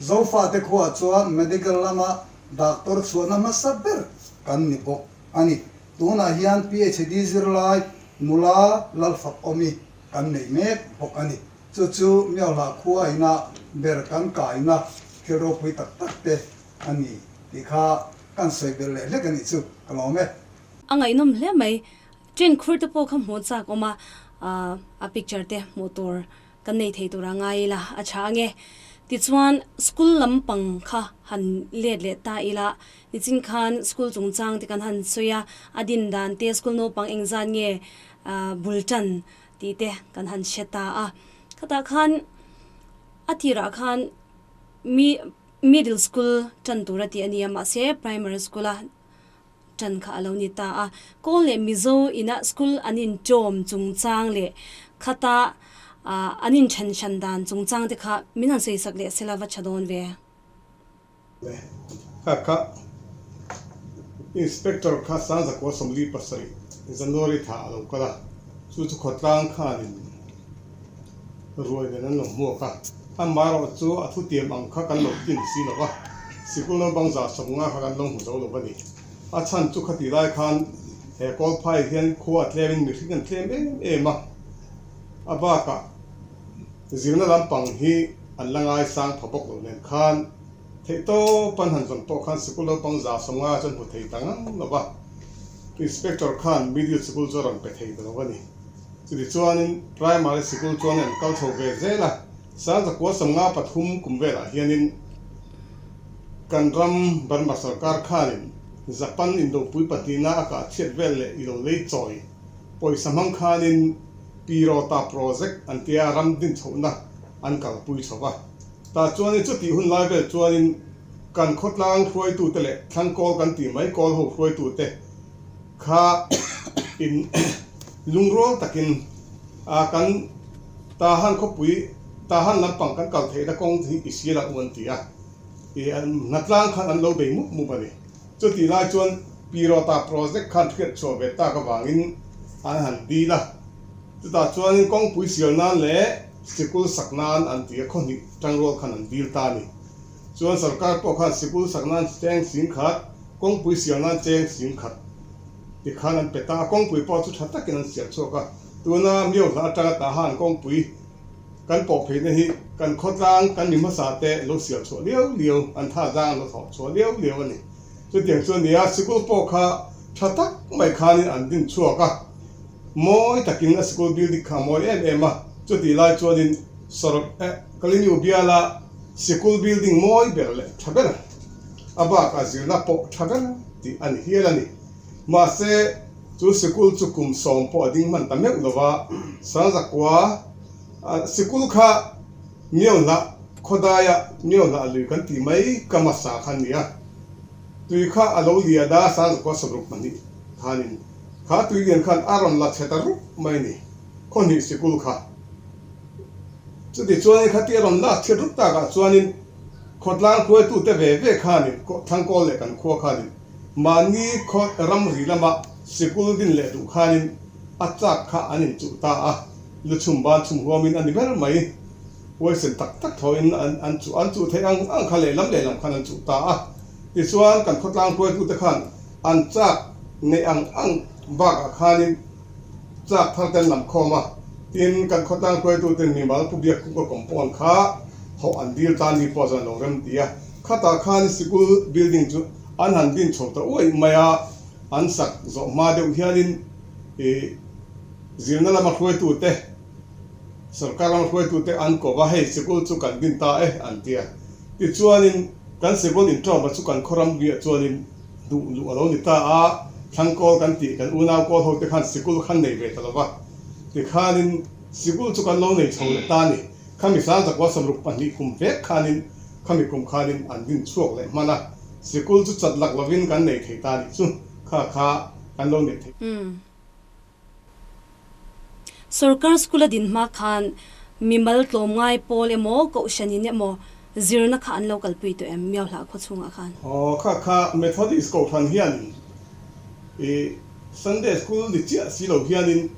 C: Zofate khuaah chuan Medical lama Doctor chhuahna hmasa ber kan ni bawk a ni. Tunah hian PhD zirlai nula Lalfakawmi kan nei mek bawk a ni. Chu chu Miauhlah khua ina ber kan kaina thil ropui tak tak te a ni tih kha kan sawi belh leh hlek a nih chu ka lawm e.
A: A ngaihnawm hle mai. Train khur te pawh kha hmuh chak awm a, a picture te hmuh tur kan nei thei tur a ngai ila a tha ange. Tichuan school lampang kha han let leh ta ila, nichin khan school chungchang te kan han sawi a, a din dan te school naupang engzat nge bul tan tih te kan han hre ta a. Khatah khan a tirah khan mi middle school tan tur a tih a ni a mahse primary school a tan kha a lo ni ta a. Kawl leh Mizo ina school an inchawm chungchang leh khata an inthen hran dan chungchang te kha min han sawi sak leh sela va tha dawn ve.
D: Kha kha Inspector kha 1947 January thla a lo kal a, chu chu khawtlang khanin ruai nen an lo hmuak a, amaherawh chu a thutiam ang kha kan lo tlin si lo va, sikul naupang 150 kha kan lo hmu zo lo va ni. A chhan chu khati lai khan he Kawlphai hian khua a tlemin mihring an tlem em em a, a bakah Zirna lampang hi an la ngaisang pha bawk lo nen khan theihtawp an han zawn pawh khan sikul naupang 150 chuan hmu thei ta ngang lo va, Inspector khan middle sikul chu a rawn pe thei ta lo a ni. Chutichuanin primary sikul chuan an kal chho ve zel a, 1953 kum velah hianin kan ram Burma sorkar khanin Japan indopui pahnihna a kah chhiat vel leh i lo lei chawi pawisa hmang khanin. Pirota Project an tia ram din chhohna an kalpui chho va. Tah chuanin chutih hun lai vel chuanin kan khawtlang hruaitute leh thlangkawl kan tih mai kawl ho hruaitute kha in lungrual takin a kan Tahan khawpui Tahan lampang kan kal theihna kawng hi i sial ang u an ti a, i hnatlang khan an lo bei mup mup a ni. Chutih lai chuan Pirota Project khan hriat chhuah ve tak avangin an han dil a, chutah chuanin kawngpui sial nan leh sikul sak nan an ti a, khawhnih tangrual khan an dil ta a ni. Chuan sorkar pawh khan sikul sak nan cheng sing khat, kawngpui sial nan cheng sing khat ti khan an pe ta a, kawngpui pawh chu tha takin an sial chhuak a. Tuna Miohla atanga Tahan kawngpui kan pawh pheina hi kan khawtlang kan mi hmasa te lo sial chhuah liau liau, an tha zang an lo thawh chhuah liau liau a ni. Chutiang chu a ni a, sikul pawh kha tha tak mai khanin an din chhuak a, mawi takin a sikul building kha a mawi em em a, chutih lai chuanin sawrh eh Kaliniu biala sikul building mawi ber leh tha ber a bakah zirna pawh tha ber tih a ni hial a ni. Mahse, chu sikul chu kum sawm pawh a ding hman ta meuh lo va, Sangzakua sikul kha Miohlah khawdaia Miohlah lui kan tih mai ka hmasa kha a ni a, tui kha a lo lian a, Sangzakua 62 khanin kha tui lian khan a rawn la chhe ta rup mai a ni, khawhnih sikul kha. Chuti chuanin khatia rawn lak chhiat rup takah chuanin khawtlang hruaitute ve ve khanin Thangkawl leh kan khua khanin Mahni khaw ramri lama sikul din leh duh khanin a chak kha an inchuh ta a, lu chhum ban chhum huamin a ni ber mai. Huaisen tak tak thawhin an chuh an chuh theih ang ang kha lehlam lehlam khan an chuh ta a. Tichuan kan khawtlang hruaitute khan an chak neih ang ang bakah khanin chak thar te an lam khawm a, tin kan khawtlang hruaituten mimal pu biak kuk a compound kha hawh an dil ta ni pawh chuan an lo rem ti a. Khatah khan sikul building chu an han din chho ta uaih mai a, an sak zawh hma deuh hianin ih zirna lama hruaitute, sorkar lama hruaitute an ko va, hei sikul chu kan din ta e an ti a. Tichuanin kan sikul inṭawma chu kan khaw ramriah chuanin duh luh a lo ni ta a, thlangkawl kan tih kan unau kawl hote khan sikul khan nei ve ta lo va, tikhanin sikul chu kan lo nei chho leh ta a ni. Khami Sangzakua 62 kum vek khanin khami kum khanin an din chhuak leh hman a, sikul chu chat lak lovin kan nei thei ta nih chu kha kha kan lo nei thei.
A: Umm. Sorkar school a din hma khan mimal tlawmngai pawl emaw kohhran in emaw zirna kha an lo kalpui tawh em Miauhlah khaw chhungah khan?
D: Aw kha kha Methodist kohhran hian i Sunday school ni chiah si lo hianin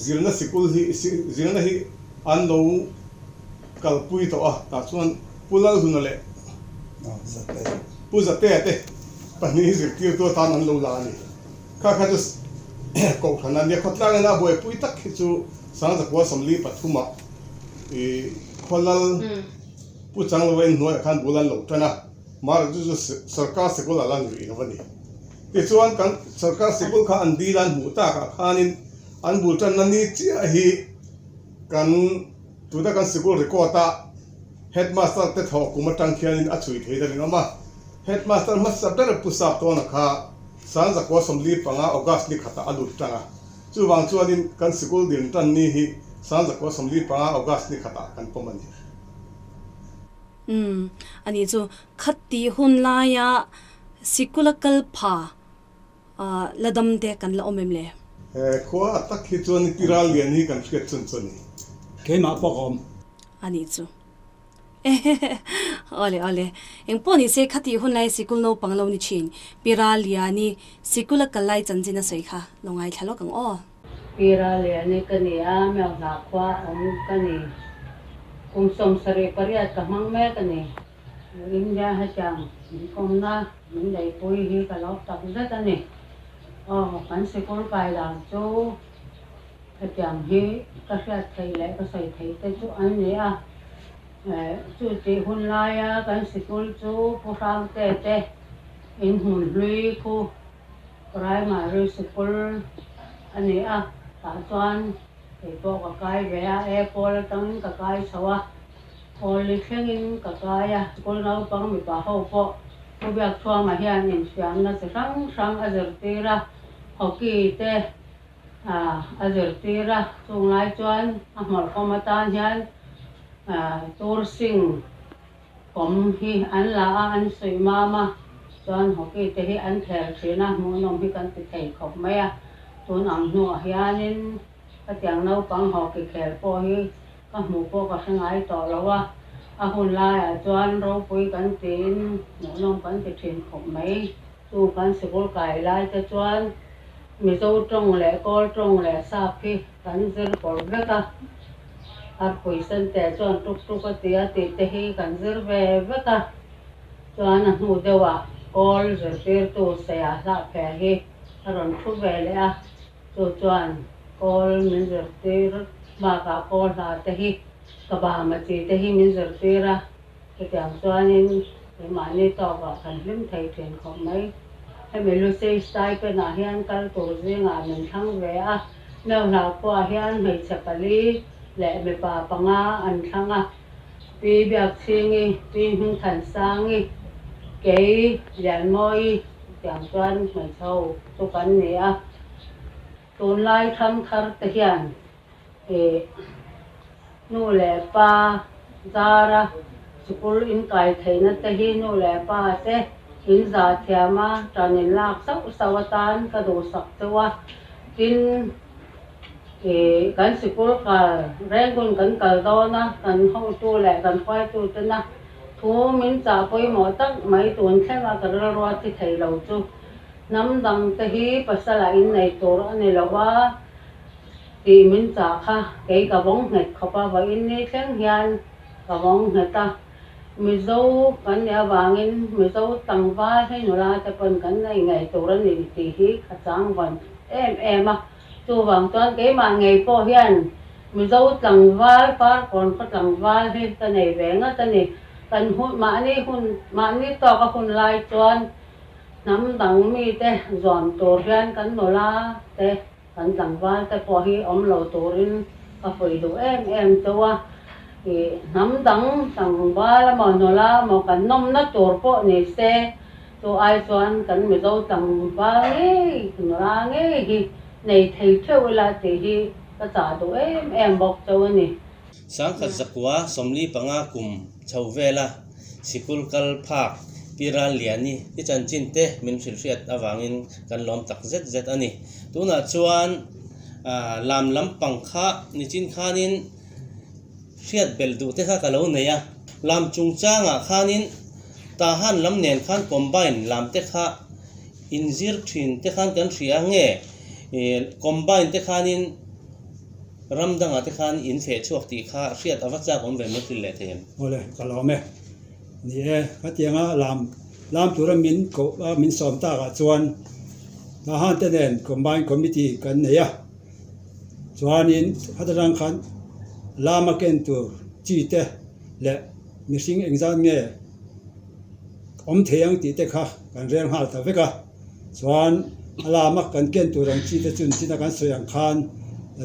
D: zirna sikul hi zirna hi an lo kalpui tawh a, tah chuan Pu Lalhluna leh Pu Zatea te pahnih hi zirtirtu atan an lo la a ni. Kha kha chu Kohhran a nia, khawtlang ina a buaipui tak hi chu Sangzakua 43 ah i Khawlal Pu Changloa inhnuaiah khan bul an lo tan a, Mara chu chu Sarkar sikul a la ni rih lo a ni. Tichuan kan Sarkar sikul kha an dil a an hmuh takah khanin an bul tanna ni chiah hi kan tuna kan sikul record a Headmaster te thawh kum atang khianin a chhui thei ta ringawm a. Headmaster hmasa ber Pu Sap Tawna kha Sangzakua 45 August ni khatah a lut tang a. Chuvang chuanin kan sikul din tan ni hi Sangzakua 45 August ni khatah kan pawm a ni.
A: Umm, ani chu khati hun laia sikula kal pha la dam te kan la awm em le?
D: He khua a tak hi chuan i ral lian hi kan hriat chun chu a ni.
F: Keimah pawh ka awm.
A: Ani chu. Awle awle. Engpawh ni se khati hun lai sikul naupang lo ni thin. Pi Ral Liani sikul a kal lai chanchin a sawi kha lo ngaithla lawk ang aw.
I: Pi Ral Liani ka ni a, Meuhlah khua awm ka ni. Kum 78 ka hmang mek a ni. India hetiang inkawmna min neihpui hi ka lawm tak zet a ni. Aw, kan sikul kai dan chu hetiang hi ka hriat theih leh ka sawi theih te chu an ni a. Chu tih hun laia kan sikul chu Pu Hrangte te inhmun hlui khu Primary sikul a ni a, tah chuan kei pawh ka kai ve a, A pawl atangin ka kai chho a. Awli thlengin ka kai a, school naupang mipa ho pawh Pu Biakthuama hian infiamna chi hrang hrang a zirtir a, hockey te, A zirtir a, chung lai chuan a hmawlhkawm atan hian Tursing kawm hi an la a, an suih mam a, chuan hockey te hi an khel thin a, hmuhnawm hi kan ti thei khawp mai a, tun ang hnuah hianin khatiang naupang hockey khel pawh hi ka hmuh pawh ka hre ngai tawh lo a, a hun laiah chuan ropui kan tiin hmuhnawm kan ti thin khawp mai. Chu kan sikul kai lai te chuan Mizo tawng leh Kawl tawng leh Sap hi kan zir pawlh vek a, Arpui Sente chuan tuk tuk a ti a tih te hi kan zir ve vek a, chuan a hnu deuhah Kawl zirtirtu Seiah Hlahphe hi a rawn thu ve leh a, chu chuan Kawl min zirtir bakah Kawl hla te hi ka bama chi te hi min zirtir a. Chutiang chuanin keimahni tawkah kan hlim thei thin khawp mai. Hemi Lusei stipend-ah hian kal tur zingah min thlang ve a, Meuhla khuaah hian hmeichhe pali leh mipa panga an thlang a, Pi Biakchhingi, Pi Hmingthansangi, kei Lianmawi chutiang chuan hmeichhe ho chu kan ni a. Tunlai thangthar te hian Ih, nu leh pa zara sikul inkai theihna te hi nu leh pa te in zah thiam a, tan in lak sauh sauh atan ka duhsak cheu a. Tin, ih, kan sikul kal reng hun kan kal dawn a, kan hotu leh kan hruaitu tena thu min chah pawimawh tak mai tun thleng a ka rilrua thi thei lo chu hnam dang te hi pasala innei tur a ni lo a. Tih min chah kha kei ka vawng nghet khawp a, vawiin ni thleng hian ka vawng nghet a. Mizo kan nih avangin Mizo tlangval hi nula te pawn kan nei ngei tur a ni tih hi ka chang vawn em em a. Chuvang chuan keimah ngei pawh hian Mizo tlangval, Parkawn khaw tlangval hi ka nei ve ngat a ni. Kan hun, mahni hun, mahni tawka hun lai chuan hnam dang mite zuam tur hian kan nula te, Kan tlangval te pawh hi awm lo turin ka fuih duh em em chauh a, ih hnam dang tlangval emaw nula emaw kan nawmna tur pawh ni se chu ai chuan kan Mizo tlangval ngei nula ngei hi nei thei theuh ila tih hi ka chah duh em em bawk chauh a ni.
E: Sangkhat zakua 45 kum chho vela sikul kal phak Pi Ralliani i chanchin te min hrilhhriat avangin kan lawm tak zet zet a ni. Tunah chuan lam lampang kha nichin khanin hriat belh duh te kha ka lo nei a. Lam chungchangah khanin Tahan lam nen khan combine lam te kha inzir thin te khan kan hria nge combine te khanin Ram dangah te khan in feh chhuak tih kha hriat a va chak awm ve mai thil leh thei em?
F: Awle, ka lawm e. Ni e, khatianga lam lam tura min koh a min sawm takah chuan Tahan te nen Combine Committee kan nei a, chuanin khata tang khan lama ken tur chi te leh mihring engzat nge awm thei ang tih te kha kan rel nghal ta vek a. Chuan a lama kan ken tur ang chi te chun china kan sawi ang khan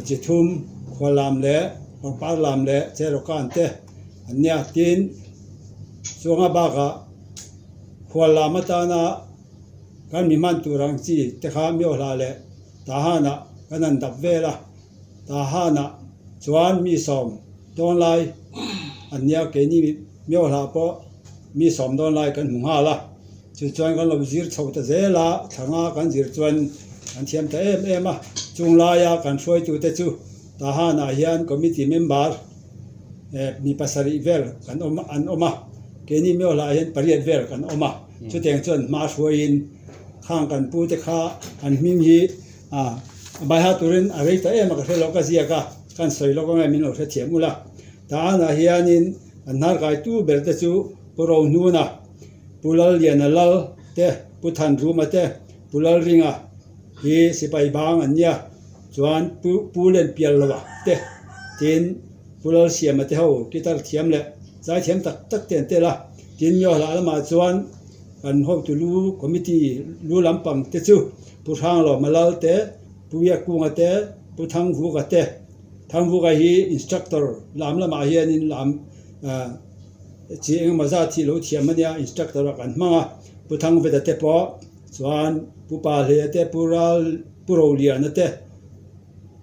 F: chi thum, khual lam leh pangpar lam leh cherawkan te an nia. Tin, chuanga bakah khual lam atana kan mi hman tur ang chi te kha Miohla leh Tahanah kan han dap vel a. Tahanah chuan mi 10 dawn lai an nia, keini Miohla pawh mi 10 dawn lai kan hmu nghal a. Chu chuan kan lo zir chho ta zel a, thlanga kan zir chuan kan thiam ta em em a. Chung laia kan hruaitute chu Tahanah hian committee member mi 7 vel kan awm an awm a, keini Miohlah hian pariat vel kan awm a. Chutiang chuan hma hruaiin khang kan pute kha an hming hi a baiha turin a rei ta em a ka hre lo ka ziak a, kan sawi lawk ange min lo hrethiam ula. Tahanah hianin an hnarkaitu ber te chu Pu Rohnuna, Pu Lalliana Lal te, Pu Thanruma te, Pu Lalringa hi sipai bang an nia, chuan Pu Pu Lenpialloa te tin Pu Lalsiama te ho guitar thiam leh zai thiam tak tak te an tel a, tin Miohlah lamah chuan kan hotu lu committee lu lampang te chu Pu Hranglawma Lal te, Pu Biakkunga te, Pu Thangvuka te, Thangvuka hi instructor lam lamah hianin lam ah. Chi engemaw zat hi lo thiam a nia, instructor ah kan hmang a, Pu Thangveta te pawh chuan Pu Pahlea te, Pu Ral, Pu Roliana te,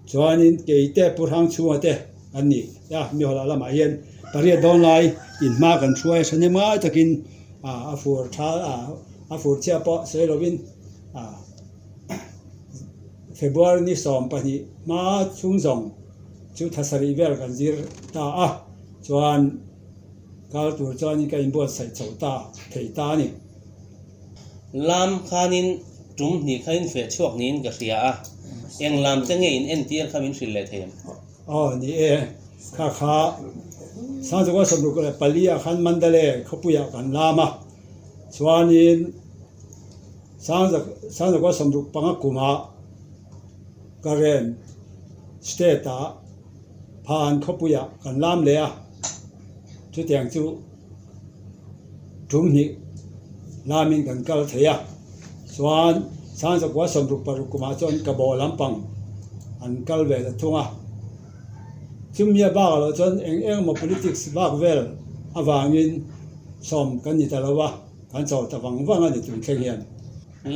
F: Chuanin keite Pu Hrangchhunga te an ni a, Mihawla lamah hian pariat dawn lai in hma kan hruai a thahnem ngai takin a fur tha a fur chhia pawh sawi lovin February ni 12 hma chhung zawng chu tha sarih vel kan zir ta a, chuan kal tur chuanin ka inbuatsaih chho ta thei ta a ni.
E: Lam khanin tum hnih kha in feh chhuak niin ka hria a, eng lam te nge in entir kha min hrilh leh thei em?
F: Aw ni e, kha kha Sangchukua 64 ah khan Mandalay khawpuiah kan lam a, chuanin Sangchukua 65 kumah Karen state ah Phan khawpuiah kan lam leh a, chutiang chu. Tum hnih lamin kan kal thei a, chuan Sangzakua 66 kumah chuan ka bawh lampang an kal ve ta thung a. Chumia bakah loh chuan eng eng emaw politics bak vel avangin sawm kan ni ta lo a, kan chho ta vang vang a ni tun thleng hian.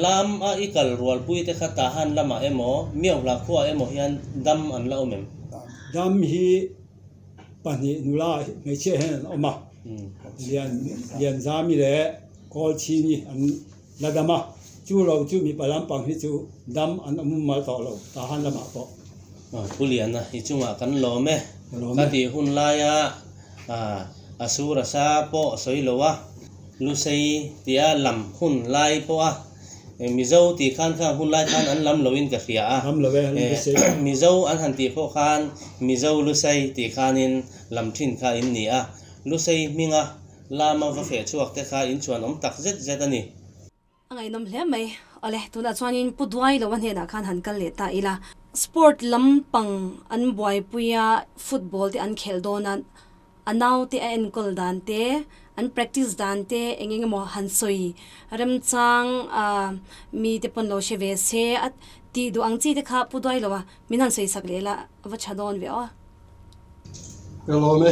E: Lam a i kal rualpui te kha Tahan lamah emaw, Miauhla khuaah emaw hian dam an la awm em?
F: Dam hi pahnih nula hmeichhia hian an awm a, Lian Lianzami leh Kawlchhini an la dam a, chu lo chu mipa lampang hi chu dam an awm mal tawh lo Tahan lamah pawh.
E: Pu Liana i chungah kan lawm e, ka tih hun laia a sur a sa pawh sawi lo a, Lusei tia lam hun lai pawh a. Mizo tih khan khang hun lai khan an lam loin ka hria a, Mizo an han tih pawh khan Mizo Lusei tih khanin lam thin kha in ni a, Lusei hminga lama va feh chhuak te kha in chuan awm tak zet zet a ni.
A: A ngaihnawm hle mai. Awle, tunah chuanin Pu Duai lo a hnenah khan han kal leh ta ila. Sport lampang an buaipui a, football te an khelh dawn a, A naute a enkawl dan te, an practice dan te eng eng emaw han sawi remchang a mi te pawn lo hre ve se a tih duh ang chi te kha pu duai lo a, min han sawi sak leh la a va tha dawn ve aw.
G: Ka lawm e.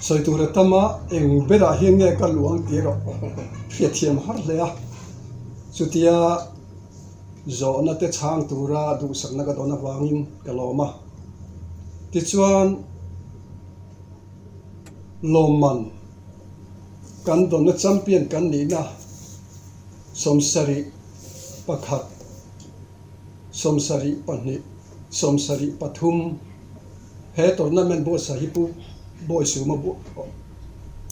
G: Sawi tur a tam a, eng berah hian nge ka luh ang tih erawh hriatthiam har hle a. Chutia zawhna te chhang tura duhsakna ka dawn avangin ka lawm a. Tichuan, lawmman kan dawnna champion kan nihna 71, 72, 73 he tournament buatsaih hi Pu Bawisuma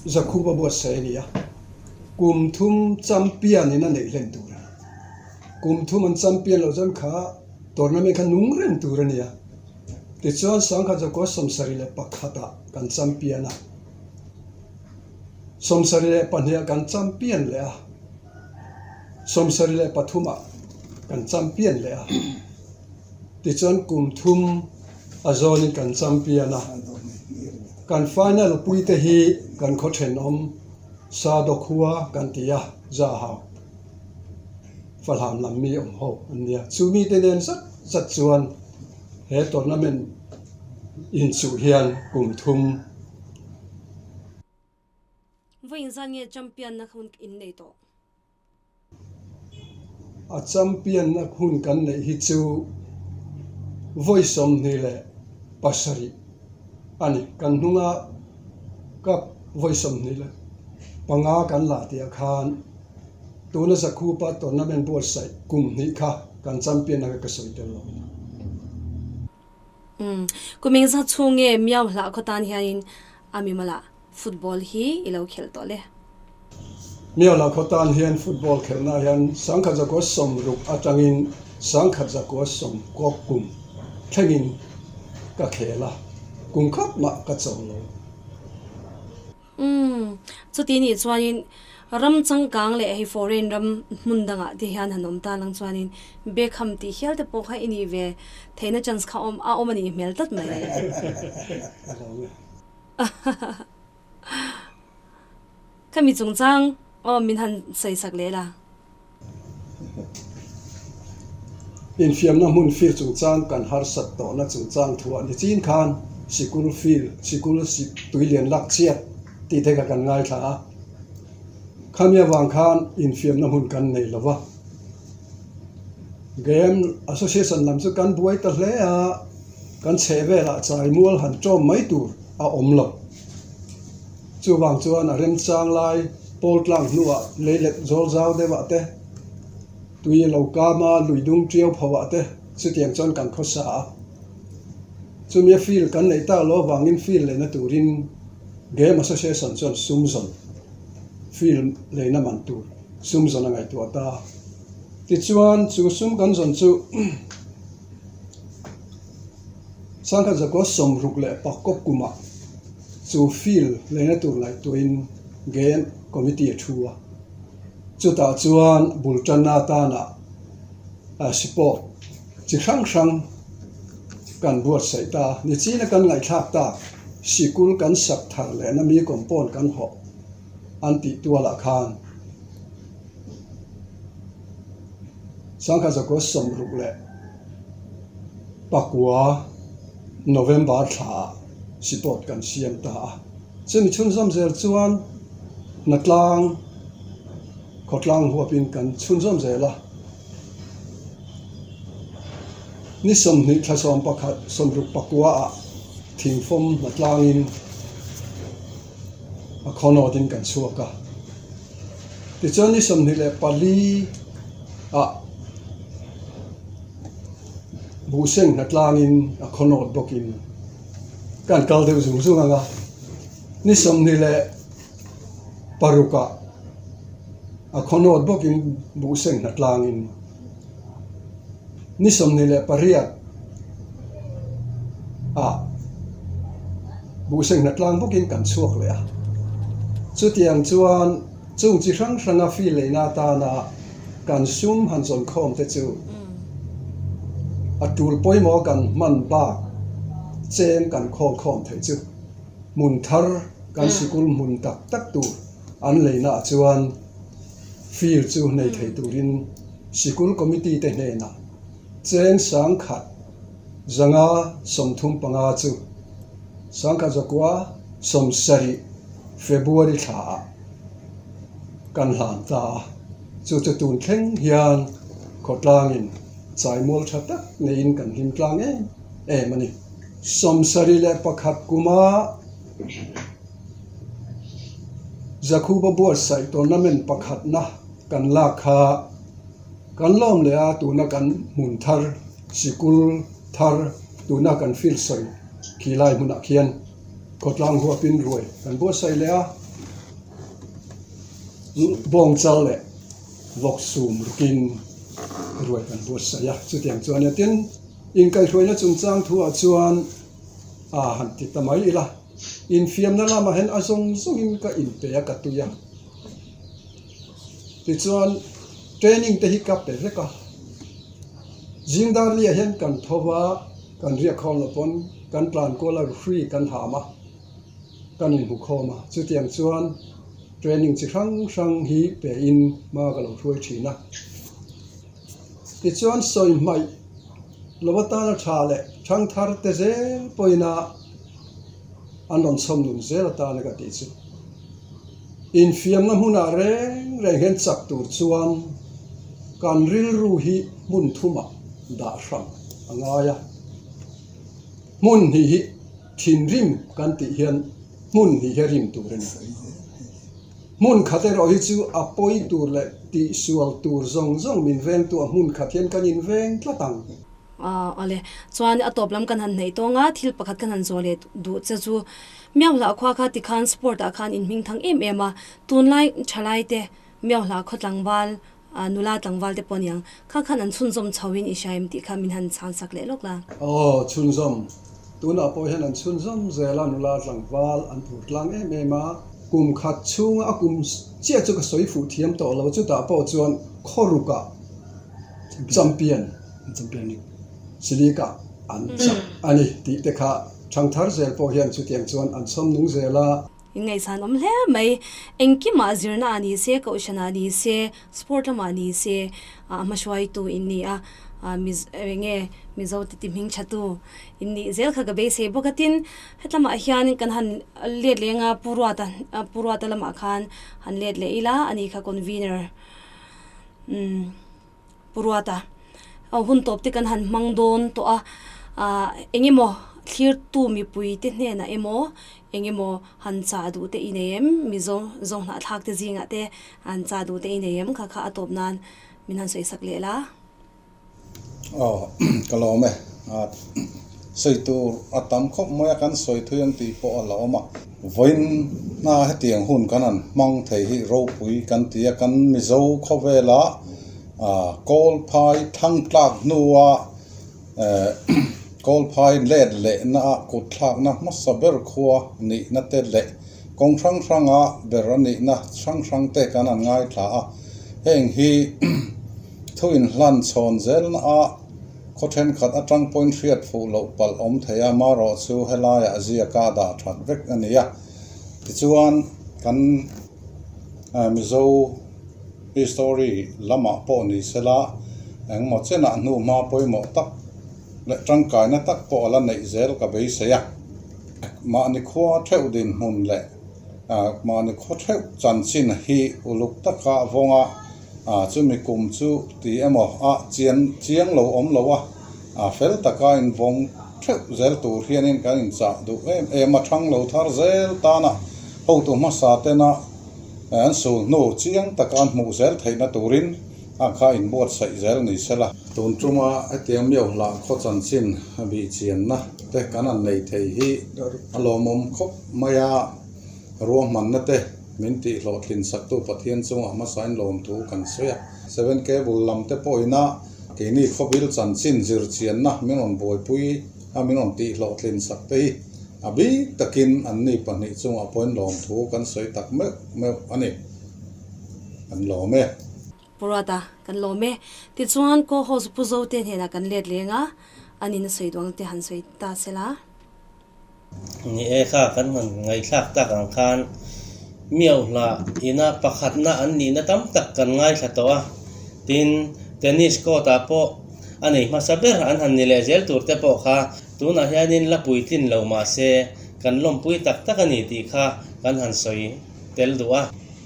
G: Zakhupa buatsaih a ni a, kum thum champion in a neih hlen tur a ni. Kum thum an champion loh chuan kha tournament kha nung reng tur a ni a. Tichuan Sangkhat Zakua 71 ah kan champion a, 72 ah kan champion leh a, 73 ah kan champion leh a. Tichuan kum thum a zawnin kan champion a. Kan final puite hi kan khaw thenawm Sadokhua kan ti a, Zahau. Falam lam mi awm ho an nia. Chu mite nen zat zat chuan he tournament inchuh hian kum thum.
A: Vawiin zan nge champion na hun in nei tawh?
G: A champion na hun kan neih hi chu vawi 27 a ni. Kan hnunga cup vawi 25 kan lah tih ah khan Tuna Zakhupa tournament buatsaih kum hnih kha kan champion anga ka sawi tel lo a ni.
A: Umm, kum eng zat chhung nge Miau hlah khaw tan hianin a mimalah football hi i lo khelh tawh le?
G: Miau hlah khaw tan hian football khelhna hian 1960 atangin 1990 kum thlengin ka khel a, kum khat mah ka cho lo.
A: Umm, chuti nih chuanin ram changkang leh hei foreign ram hmun dangah te hian han awm ta lang chuanin Beckham tih hial te pawh kha i nih ve theihna chance kha awm a awm a nih hmel tlat mai. Khami chungchang aw min han sawi sak leh la.
G: Infiamna hmun fir chungchang kan harsat tawhna chungchang thuah ni chin khan sikul fir, sikul tuilian lak chhiat tih te kha kan ngaithla a. Khami avang khan infiamna hmun kan nei lo va. Game Association lam chu kan buai ta hle a, kan chhehvelah chaimual han ṭawm mai tur a awm lo. Chuvang chuan a remchang lai pawl tlang hnuah leilet zawl zau deuhah te, tui a lo kam a, lui dung ṭiau phoah te chutiang chuan kan khawsa a. Chumia field kan neih tak loh avangin field leina turin Game Association chuan sum zawn field leina man tur sum zawn a ngaihtuah ta. Tichuan chu sum kan zawn chu Sangkhat zakua 65 kumah chu field leina tur ngaihtuahin Game Committee a thu a. Chutah chuan bul tanna atana sport chi hrang hrang kan buatsaih ta. Nichina kan ngaihthlak tak sikul kan sak thar lehna mi compound kan hawh an tih tualah khan 1969 November thlaah sport kan siam ta a. Chumi chhunzawm zel chuan hnatlang khawtlang huapin kan chhunzawm zel a. Ni 20 thla 11 69 ah thingfawm hnatlangin a khawnawtin kan chhuak a. Tichuan ni 24 ah buhseng hnatlangin a khawnawt bawkin kan kal deuh zung zung ang a. Ni 26 ah a khawnawt bawkin buhseng hnatlangin ni 28 ah buhseng hnatlang bawkin kan chhuak leh a. Chutiang chuan chung chi hrang hranga feel leina atana kan sum han zawn khawm te chu a tul pawimawh kan hman bak cheng kan khawl khawm theih chu hmun thar kan sikul hmun tak tak tur an leinaah chuan field chu nei thei turin sikul committee te hnenah cheng sangkhat 535 chu 1970 February thlaah kan hlan ta a, chu chu tun thleng hian khawtlangin chaimual tha tak neiin kan hlim tlang em em a ni. 71 kuma Zakhuba buatsaih tournament pakhatna kan lak kha kan lawm leh a, tuna kan hmun thar sikul thar tuna kan field sawi khi lai hmunah khian khawtlang huapin ruai kan buatsaih leh a, bawngchal leh vawk sum rukin ruai kan buatsaih a, chutiang chuan tin inkaihhruaina chungchang thuah chuan a han ti ta mai ila. Infiamna lamah hian a zawng zawngin ka inpe a, ka tui a. Tichuan training te hi ka pe vek a. Zingdarliah hian kan tho va, kan riak khawm lo pawn kan tlan kual a, hri kan ham a, kan inhmu khawm a. Chutiang chuan training chi hrang hrang hi pein hma ka lo hruai thin a. Tichuan sawi hmaih lo atana tha leh thangthar te zel pawhin a an rawn chhawm nun zel atana ka tih chu. Infiamna hmunah reng reng hian chak tur chuan kan rilru hi hmun thumah dah hrang a ngai a. Hmun hnih hi thinrim kan tih hian hmun hnih hi a rim tur a ni. Hmun khat erawh hi chu a pawi tur leh tihsual tur zawng zawng min vengtu a hmun khat hian kan inveng tlat ang.
A: Awle, chuan a tawp lam kan han hnaih tawng a, thil pakhat kan han zawh leh duh che chu Miauhla khua kha tikhan sport ah khan in hming thang em em a, tunlai thalai te Miauhla khaw tlangval nula tlangval te pawh aniang kha khan an chhunzawm chho in i hria em tih kha min han chhan sak leh lawk la.
G: Aw, chhunzawm. Tunah pawh hian an chhunzawm zel a, nula tlangval an phur tlang em em a. Kum khat chhunga a kum chiah chu ka sawi fuh thiam tawh lo, chutah pawh chuan khawrukah champion Silika an chak a ni tih te kha thangthar zel pawh hian chutiang chuan an chhawm nung zel a.
A: In ngaihsan awm hle mai. Engkimah zirna ah ni se, kohhran ah ni se, sport lamah ni se a hmahruaitu in ni a, enge Mizo te ti hming thatu in nih zel kha ka beisei bawk a. Tin, hetlamah hian kan han let leh anga Pu Ruata, Pu Ruata lamah khan han let leh ila a ni kha convener. Pu Ruata. Hun tawp te kan han hmang dawn tawh a, ah eng emaw thlirtu mipui te hnenah emaw eng emaw han chah duh te i nei em? Mizo Zohnahthlak te zingah te han chah duh te i nei em? Kha kha a tawp nan min han sawi sak leh la.
B: Aw ka lawm e. Sawi tur a tam khawp mai a, kan sawi thui ang tih pawh a la awm a. Vawiin hna hetiang hun kan han hmang thei hi ropui kan ti a, kan Mizo khawvela Kawlphai thlang tlak hnua Kawlphai let lehna a kut thlakna hmasa ber khua nihna te leh kawng hrang hranga ber a nihna hrang hrang te kan han ngaithla a, heng hi Thu inhlan chhawn zelna a khaw thenkhat atang pawhin hriat fuh loh palh awm thei a, marawh chu helaiah ziaka a dah that vek a ni a. Tichuan kan Mizo history lamah pawh ni sela engmaw chenah hnuhma pawimawh tak leh tangkaina tak pawh a la neih zel ka beisei a. Mahni khua theuh dinhmun leh mahni khaw theuh chanchin hi uluk taka vawnga A chumi kum chu ti emaw a chian chiang lo awm lo a, a fel taka invawng theuh zel tur hianin kan inchah duh em em a, thang lo thar zel tana hotu hmasa tena an sul hnu chiang taka an hmuh zel theihna turin a kha inbuatsaih zel ni sela. Tun tuma hetiang miauhlah khaw chanchin a bih chianna te kan han nei thei hi a lawmawm khawp mai a, ruahmanna te Min tih hlawhtlin saktu Pathian chungah hmasain lawmthu kan sawi a. 7K bul lam te pawhina keini khawbil chanchin zir chianna min rawn buaipui a, min rawn tih hlawhtlin sak te hi a bik takin anni pahnih chungah pawhin lawmthu kan sawi tak meuh meuh a ni. Kan lawm e.
A: Pu Ruata, Kan lawm e. Tichuan co-host Pu Zote hnenah kan let leng a, anin a sawi duang te han sawi ta sela.
E: Ni e kha kan han ngaihthlak tak ang khan Miauhla ina pakhatna an nihna tam tak kan ngaithla tawh a, tin tennis court ah pawh a nei hmasa ber an han ni leh zel tur te pawh kha tunah hianin la puitlin lo mahse kan lawmpui tak tak a ni tih kha kan han sawi tel duh a.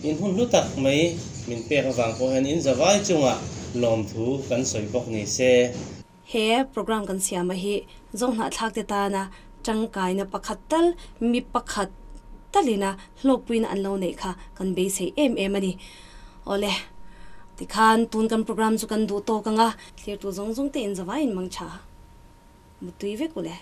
E: In hun hlu tak mai min pek avang pawh hian in zavai chungah lawmthu kan sawi bawk ni se.
A: He program kan siam a hi Zohnahthlak te tana tangkaina pakhat tal, mi pakhat talina hlawkpuina an lo neih kha kan beisei em em a ni. Awle, tikhan tun kan program chu kan duh tawk ang a, thlirtu zawng zawng te in zavaiin mang tha mutui vek u le.